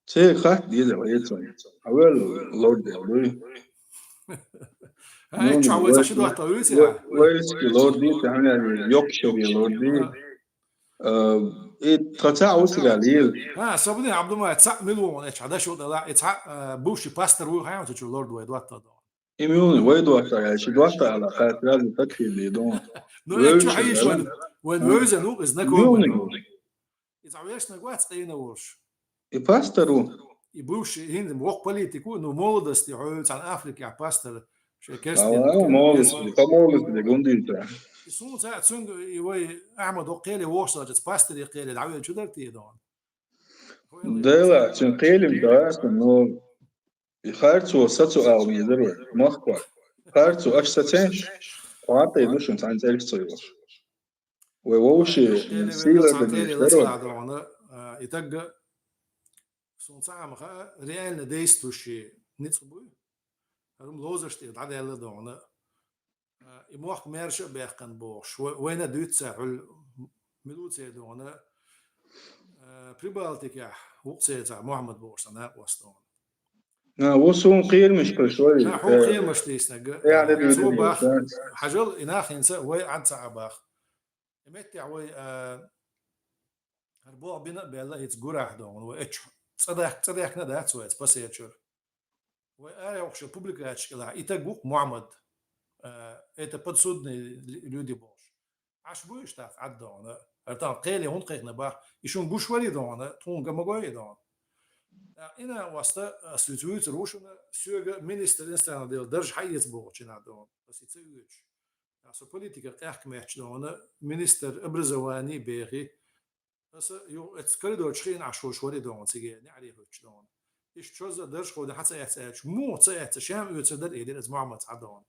Церан хатта деза вай эцун. Хьавел лорд дуй. Ай, Ну, чохь вай ца вай-, ши доттагӀа вуьйцу вай-, яхьа? Вайски лорди, тахана йоккхуш йоккхуш лорди. А. Э, и тха цхьаъ ву цигахь лела. А, Сабни Абдумай цхьаъ мила ву ван эчхьа даш ву дала, и цхьаъ, э, бувши пастор ву, хьан цу чу лорд вай доттагӀа дала. И муьлни вай доттагӀа, ши доттагӀа ала, кхай сразу такхили ду. Ну, э, Вевза чу хьайиш ши вайн, вайн вевза, ну, знакомый. Муьлни ву. И цхьа вешнаг вац къийна волуш. И пастор ву. И бывший, хӀинца воккха политик ву, ну, молодости, хьо цхьана Африкехь пастор, шайн керстен, А, молодости, керстен. По молодости де гундийта. И суна ца, цуьнга и вай Ахьмад воккха кхеле вохуш ца, пастор и кхеле дӀавелчу дар те дон. Дела, цуьнан кхелим дац, но и харцо сацо ала везар вай, махкой. Харцо аша сацеш, кхоа тӀе ду шуна цхьаьна цӀераш ца йолуш. Вай вовши Кхеле сийлар веза, дан цхьа кхеле дийш лаца даро. ЛадогӀана, а, и тагга суна цхьа хӀама хаьа, реально действующий ницкъ буй. ХӀара-м ловзарш тӀера дӀадаьлла дона. А, и мохк маьрша а баьккхина бохуш, вай-, вайна а дуьйцу цара, хьуьлла милуций дона, а, Прибалтикехь вукху цецахь Мухьаммад бохуш цхьа накъост дона. На, ву суна кхерамаш кхуьйсуш вай, На, хьуна э, кхерамаш дийцинарг, тӀехь а, де цо дийцина бах, дийцина. Хьажал, и нах хӀинца вай Ӏад ца Ӏа бах. И меттехь вай, а, хӀара боху бина а баьлла, хӀинца гурахь дона, вай эчу цӀа даьхк-, цӀа даьхкина а дац вай, эца пасерчуьра. Вай арахьокхуш публикацеш кӀелахь, и таг ву-кх Мухьаммад, а, это подсудные лю-, люди бохуш. Ӏаш буй уьш тӀаккха Ӏад дона? ХӀара тахана кхеле хӀунда кхайкхина бах, и шуна гуш варий дона, тхуна ган ма гой и дона. ТӀаккха и накъост ас вуьйцур ву шуна, соьга министр иностранных дел дарж хьаэца бохучу нах дона, ас и ца оьцуш. ТӀаккха со политиках къаьхка меттачу дона, министр образования бехи, аса юха эцу коридорчу хиъна Ӏаш волуш варий дона циге, неӀаре хӀуьттуш дона. Иштта шозза а дарж кховдина хьан ца эцна аьлча, муха ца эцна, ша-м оьцур дара, элира иза Мухьаммад цхьа дона.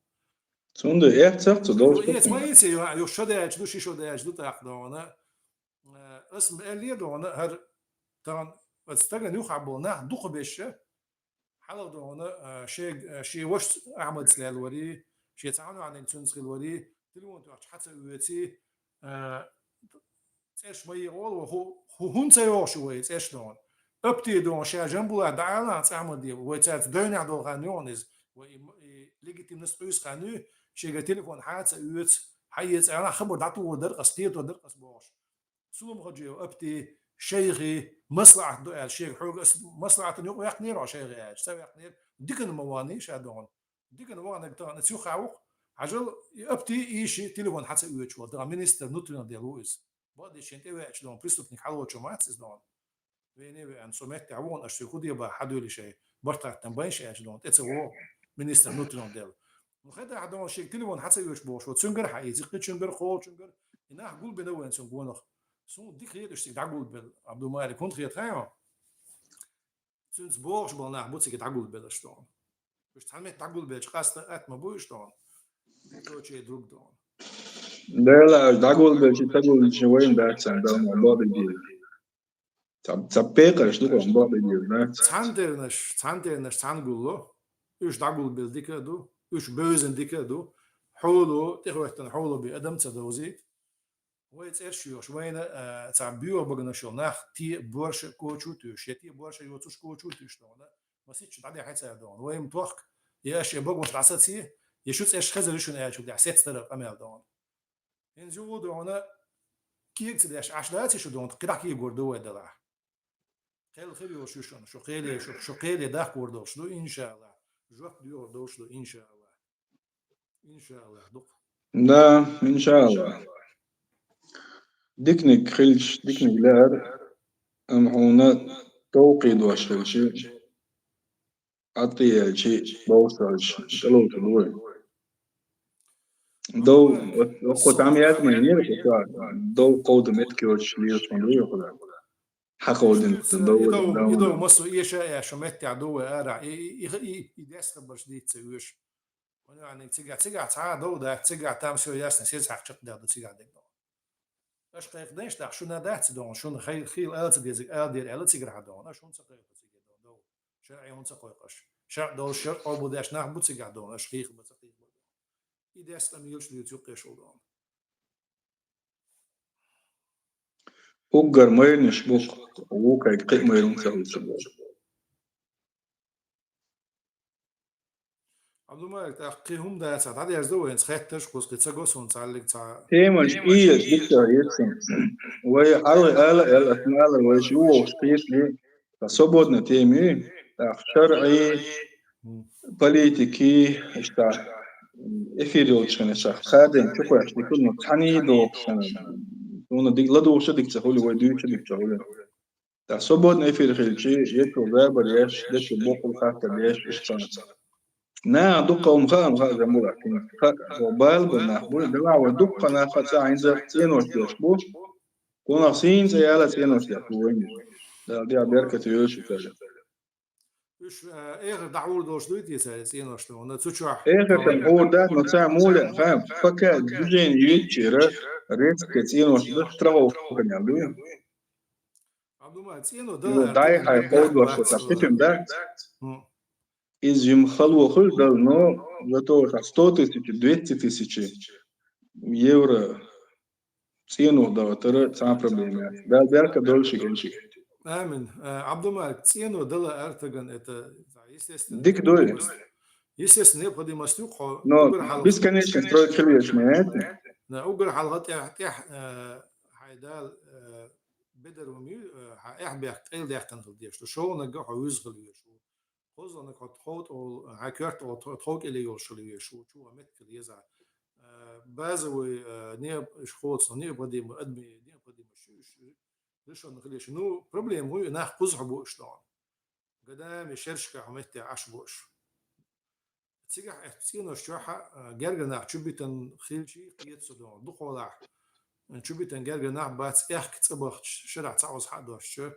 Цундела эцна ца долуш Юха эца ма йийци, юха, юха шо даьлча ду, ши шо даьлча ду тӀаккха дона. Э, ас-м аьлле а дона, хӀара тахана оцу стагана юххехь болу нах дукхахберш, хьалха дона, а, шег-, а, шен вашас Ахьмадца лелорий, шен цхьа хьанваьнниг цуьнца хилорий, телефон тоьхча хьан ца оьций, а, цӀераш ма йогӀу, хӀу-, хӀу-, хӀунда ца йогӀуш ю вай цӀераш дона? Апти дона, ша Жамбулат дӀаала цӀа Ахьмаде, вай цаьрца девнехь долу хан ю хьуна иза, вай и, и легитимность къуьйсу хан ю, шега телефон хьан а ца оьцу, хьан эца аьлла, хабар дӀатухур дара ас, кхетор дара ас бохуш. Сулум-Хаджиев Апти, шайхи, маслаӀат ду аьлла, шега хьоьга ас маслаӀатана юкъа ваьккхинера хьо шайхи аьлча, ца ваьккхинера, дикана ма вахний ша дона. Дикана вахнарг тахана ца юххехь ву-кх, хьажал, и Апти, и ши телефон хьан ца оьцуш волу, тахана министр внутренних дел ву иза. Бакъдерг шен тӀевеача дона, преступник хьалочо мац иза дона. Вене веана, со меттехь ву хьуна, аша соьга хӀун де баха хьан дуьйлий шайн, барт хаттам байна шайн аьлча дона, тӀе ца вогӀу министр внутренних дел. Ну, хетахь дона шега телефон хьан ца оьцуш бохуш ву, цуьнгара хьан иза, кхечуьнгара, кхочуьнгара, и нах гулбина вайна цуьнан гонах. Суна дика хета уьш цига дӀагулбелла, Абдумалик, хӀунда хета хаьий хьуна? Цуьнца богӀуш болу нах бу цига дӀагулбелла аша дона. Уьш цхьана метта дӀагулбелча къаста атта ма бу уьш дона. Точей друг дона. Дела аша дӀагулбелча, ца гулбелча вайна дац царна дала ма бакъдийла. Ца, ца пекъарш ду хьуна бакъдийла, дац. Цхьана тернаш, цхьана тернаш цхьана гулло. Уьш дӀагулбелла дика а ду, уьш бевзина дика а ду. Хьоло, тӀехӀоьттина хьоло бен адам ца довзийта. Вай цӀераш йоьхуш, вайна, а, цхьа боьха баганаш йолу нах, те борша кочу а туьйш, я те борша йоцуш кочу а туьйш дона, масийтта шу дӀадаьхьи цара дона. Вай-м тохка, я аша я багош дӀасаций, я шу цӀераш хезар ю шуна аьллачул тӀаьхьа сецдара къамел дона. ХӀинца юха дона, кега ца деш, Ӏаш даций шу дона, кхидӀа кегор ду вай делахь. Кхел хир йолуш ю шуна, шу кхеле, шу, шу кхеле дахкор долуш ду, иншаАллахӀ. Жоп доьхур долуш ду, иншаАллахӀ. ИншаАллахӀ, дукха. Да, иншаАллахӀ. Диканиг хилча, диканиг лаьара, амма хьуна товкхий дош хилча, Ӏад тӀеелча, бовш хилча, тӀеловцур ду вай. Дов, вот, вот кху тӀам яз ма йинера, кху тӀам, дов кховда меттиг йоцуш лелаш ма ду, йохула. Хьан кховдина, дов, И дов, дов. И дов, массо а эша а эша меттехь ду вай арахь. И, и, и, и, и дес хабарш дийца ца оьшу. Ванваьнниг цигахь, цигахь цхьа а дов дац, цигахь там всё ясно, сез хьакха чекхдер ду цигахь дерг дона. Аша кхайкхадайша дахь, шуна дац дона, шуна хай-, хийла ала ца дезиг ала дера аьлла цигара хьан дона, аша хӀунда ца кхайкхо циге дона, дов? ШарӀе хӀунда ца кхойкху аша? ШарӀ долуш шарӀ къобалдеш нах бу цигахь дона, аша хийха бан ца хийха бан дона. И дес къамелаш луьйцу юккъе шул дона. Уггар майранаш бу, вукхайга кхин а майран ца хӀуьттуш бу. Абдумалик, тӀаккха кхин хӀума дацахь, дӀадерзадо вайна, хеттарш кхуза кхин ца го суна цхьаллиг цхьа. Темаш ийла дика ецна. Вай хьалха ала а аьлла, ас ма аллара, вайша юхавовш кхетий, ткъа свободная тема ю, тӀаккха шарӀий, политикий, иштта эфир йолчу хенахь ша хадийна чу кхоьхьуш дика, но цхьаьний дохуш хенахь, суна дика ладугӀуш а дика ца хуьлу, вай дуьйцуш а дика ца хуьлу. ТӀаккха свободный эфир хилча, ечул забар еш, дечул боккъал хаттар деш, иштта цхьаьна. Наха дуккха хӀума хаам хаьа Жамбулат. Ха, хьо бала бан нах бу, делахь вай дуккха нах а цӀа хьаьнца цӀенош деш бу. Кхунах сийна цӀе яла цӀенош деш бу вайна. Дала дегӀ беркате йойла шу цаьрга. Уьш, э, эхар дӀахьур долуш дуй те цара цӀенош дона? Цу чохь Эхар тан хьур дац, но цхьа муьле хаам, пока движение йоьдучера, резко цӀенош ду, страховка кхаьнел дуй. Абдумалик, цӀено Ю, дала дай хьай кховдош ца кхитим дац. ХӀун. Иза жима хало хуьлу Дала, но зато ша сто тысяч, двести тысяч евро цӀенош дахьийтар цхьа проблема яц. Дала беркат доллу шуьга, шуьга. Амин. Э, Абдумалик, цӀенош дала артаган это, естественно, дика ду. Естественно, необходимость ю хьо. Но угар хьалха бесконечно строить хила везаш ма яц. Да, угар хьалха тӀехь, тӀехь, э, хьайн Дала, э, бедар ву ма ю, э, хьан эхь бехк къайладаьккхина хила дезаш ду. Шовнага хьо вуьза хила везаш ву. КхозлагӀниг хьо тхов тӀе волу, хьан коьрта тхов кӀеле йолуш хила везаш ву, чу а меттиг хила еза. Э, базовый, э, не-, уьш кхочуш необходимо, адми необходимо шу, уьш решённый хила езаш. Ну, проблема вуй, нах кхузахь бу уьш дохьуна. Годами шершка хьо метте Ӏаш бу уьш. Цигахь эцу цӀенош чохь а, э, гергара нах чу битан хилчий кхета со дохьуна. Дукхахьолахь, э, чу битан гергара нах бац, аьхка цӀа бахча, шарахь цхьа оза хьа а доцчу, э,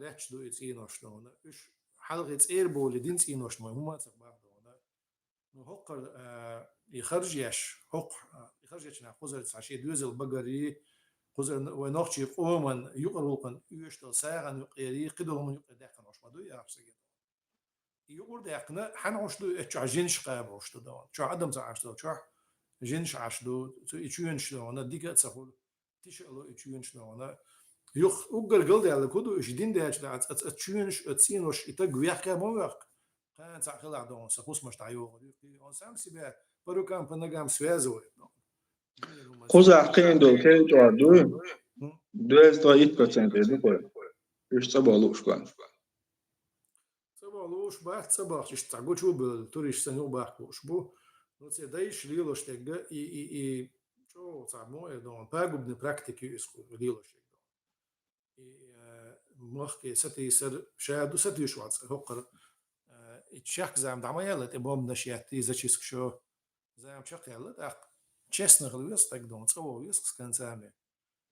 лаьтташ ду и цӀенош дохьуна. Уьш хьалхе цӀера бовлий дина цӀенош ма хӀума ца баха дохьуна. Ну, хӀокхара, э, и харж еш, хӀокху, э, и харж ечу нах кхузара цхьа шен доьзал багарий, кхузара вай нохчий къоман юкъара гӀуллакхана оьшуш долу сагӀан юкъарий, кхидолу хӀуман юкъара даьккхина хӀуш ма ду, яхаш цига. И юкъара даьккхина, хьан хӀуш ду, эцу чохь жинаш кхаба хӀуш ду дохьуна. Чохь адам ца Ӏаш долу, чохь жинаш Ӏаш ду, цу и чоьнаш дохьуна, дика а ца хуьлу, тиша а ло и чоьнаш дохьуна. Юха уггар галдаьлла хӀу ду, уьш дин даьлча, аца, аца, аца чоьнаш, аца цӀенош и таг вехка ма вехка. Кхана цхьаъ хилахь дохьуна, сан хӀусамаш дӀайохур ю, кхин, он сам себя по рукам, по ногам связывает дохьуна. Кхузахь кхиъна долу кхел чӀогӀа дуй? Доьза тӀе итт процент ду кхой. Уьш цӀа боху лууш бан. ЦӀа боху лууш бац, цӀа бахча иштта цхьа гучу а бевлла, туристаш санна юхабахка лууш бу. Ну, церан дайша лелош дерг и, и, и чӀогӀа цхьа мо эр дохьуна, пагубный практика ю иза кху лелош дерг дохьуна. И, э, махке сатийсар ша ду, сатуьйсуш вац хӀокхара, э, и чехка зама дӀа ма яьлла, тӀе бомбанаш еттий, зачисткаш йо. Зама чекхъяьлла, тӀаккха честно хила веза стаг дохьуна, цӀа вогӀу веза с концами.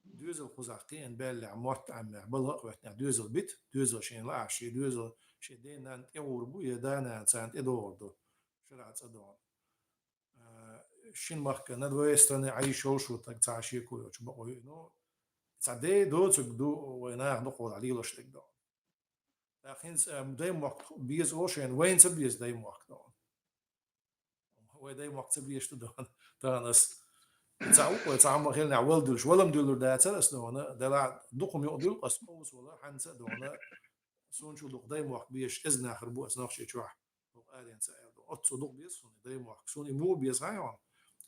Доьзал кхузахь кхиъна баьллехь, мотт Ӏемнехь, балха а хӀоьттинехь, доьзал бита, доьзал шена лаахь, шен доьзал, шен ден-нанна тӀегӀур бу, я да-нана царна тӀедогӀур ду, шарахь цӀа дохьуна. Э, шина махка на две страны Ӏайшалла шу таг цхьа шеко йолчу бакъо ю. Ну, цхьа дей доцург ду вай наха дукхахьолахь лелош дерг дохьуна. ТӀаккха хӀинца, э, даймохк беза олу шайна, вайна ца беза даймохк дохьуна. Вай даймохк ца безаш ду дохьуна, тахана ас. Цхьа вукхо, цхьа хӀума хилнехь вала дуьллуш, вала-м дуьллур дацара ас дохьуна, делахь дукха-м юкъа дуьллу ас къовса вала, хьанца а дохьуна, суна чу дукха даймохк безаш кӀезиг нахара бу ас Нохчийчохь. ХӀокху аренца аьлла ду. Оццул дукха беза суна даймохк. Суна и муха беза хьан йохьуна?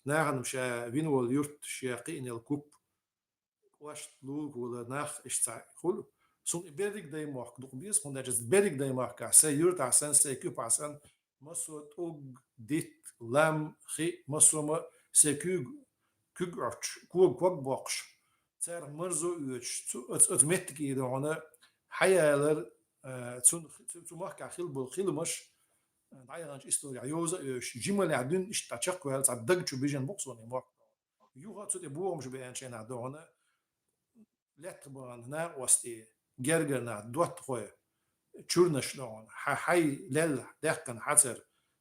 Нахана ша вина волу юрт, ша кхиъна йолу куп, кӀошт, лулахула нах иштта цхьа хуьлу. Суна и берриг даймохк дукха беза, хӀунда аьлча берриг даймохкахь, сайн юьртахь санна, сайн куьпахь санна, массо а тӀулг, дитт, лам, хи, массо а ма сайн куьг, куьг Ӏоттуш, кога ког боккхуш, царах марзо оьцуш, цу, оцу, оцу меттиге дохьуна хьаялар, э, цун, цу, цу махкахь хила болу хиламаш, э, дӀаяханчу историяхь йовза а йовзуш, жималехь дуьйна иштта дӀа чекхваьлла, цхьа даг чу бижина бу-кх суна и мохк. Юха а цу тӀе бохамаш беана шайнахь дохьуна, лаьттах бахана накъостий, гергара нах, доттагӀой, чуьрнаш дохьуна, хьан хьай лелла даьккхина хьацар,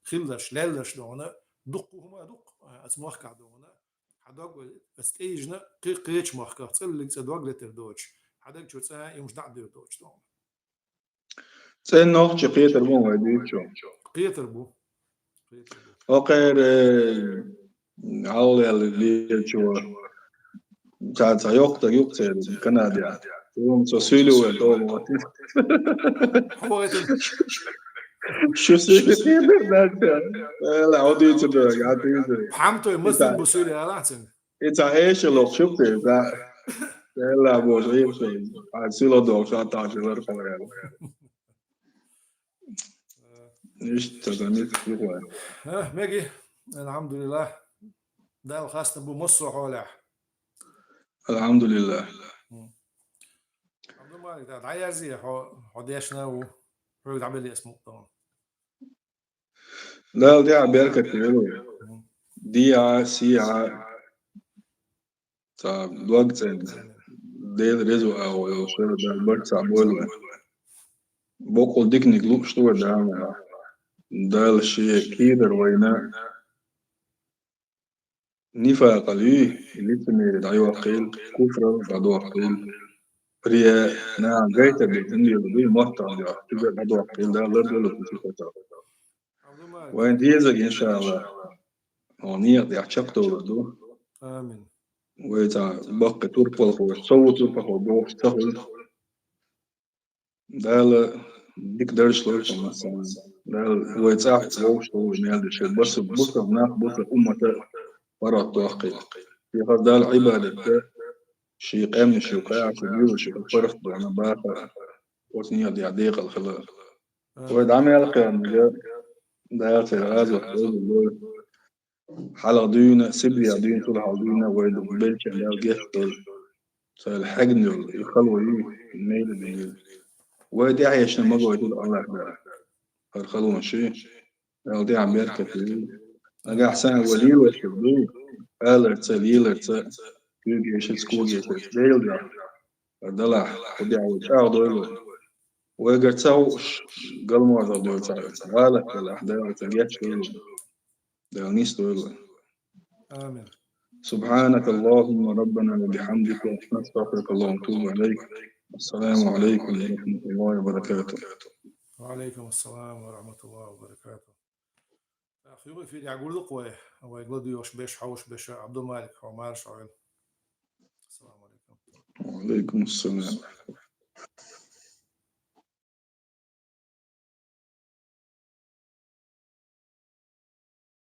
хилларш, лелларш дохьуна, дуккха хӀума а ду-кх, а, оцу махкахь дохьуна, хьан дог, оцу тӀе йижина кхи-, кхечу махках цӀа лилиг цӀа дог летар доцуш, хьан даг чуьра цӀа а юмаш дӀа а дуьйр доцуш дохьуна. ЦӀена нохчий кхетар бу вай дуьйцучо? Кхетар бу. Кхетар бу. Окхеран, э, гӀалгӀай лелачо, цхьа, цхьа йоккха даг ю-кх церан Канадехь. Цо суьйле вер догӀу ватира. Хьо вайтина. Шу суьйле кхетар дац. Эла, хьо дуьйцур дог, хьан дуьйцур. Хьамтой мацанна бу суьйле алахь цуьнга. И цхьа эшалла лохуш ю-кх те, да. Элла божа, а, сила догӀуш, а, тахьажа лар кхо ял. Иштта ца замит юкъа. Э, меги, алхьамдулиллах. Дала хастам бу массо а хьолехь. Алхьамдулиллах. Хм. Абдумалик, да, дӀаязъе хьо, хьо дешна ву, хьоьга дӀабелле ас мукъадолу. Дала тӀехь беркат йойла вай. Дийа, сийа, цхьа дог цӀена. Дела реза ву агӀо йолу шера Дала барт цхьаъ бойла вай. Боккъал диканиг лууш ду вай Дала. Дала шен кийрара вайна нифакъал юй, лицемерие дӀайоккхийла, куфрал дӀадоккхийла, рия, наха гайтар ду, хӀунда дуй, маттахь дуй, цуьнга дӀадоккхийла, Дала лардойла кху сифатах. Вайн дезаг, иншаллах, хьо некъа тӀехь чекхдовлур ду. Амин. Вай цхьа баккхий турпалхо, со ву турпалхо бохуш ца хуьлу. Дала дика даржаш лойла массарна. Дала вай цӀахь вовшах вовшах мел деш, бусалба нах, бусалба уммата паргӀат доккхийла. Шен хаза Далла Ӏибадатца, шен къаьмнаш юкъа, шен доьзалш юкъа паргӀат бахьана баха, оцу некъа тӀехь декъала хила. Вай дӀа мел кхерна, Дала церан гӀазот къобал дойла. Хьалха дуьйна, Сибрех дуьйна, цул хьалха дуьйна вай ду беллачарна Дала гечдойла. Царна хьегна йолу и хало ю, мела бигира. Вай тӀаьхьешна ма гойтура Аллах Дала хӀара халонаш. Дала тӀаьхьа беркате йойла. Нагахь санна вай лелош хир ду, аларца, леларца, куьйга эшарца, кога эшарца, Дела дуьхьа. ХӀара далахь, кху тӀехь вай чӀагӀдойла. Вайгара ца хууш, галморзах дойла цхьа, гӀалат далахь, Дала царна гечдойла. Дала нисдойла. Амин. سبحانك اللهم ربنا وبحمدك، نستغفرك اللهم ونتوب إليك. السلام عليكم ورحمة الله وبركاته. وعليكم السلام ورحمة الله وبركاته. ТӀаккха юха эфирехь гур ду-кх вай, вай ладоьгӀуш берш, хьовсуш берш, Ӏабдулмалик, хьо марша Ӏойла. Ассаламу алейкум. وعليكم السلام.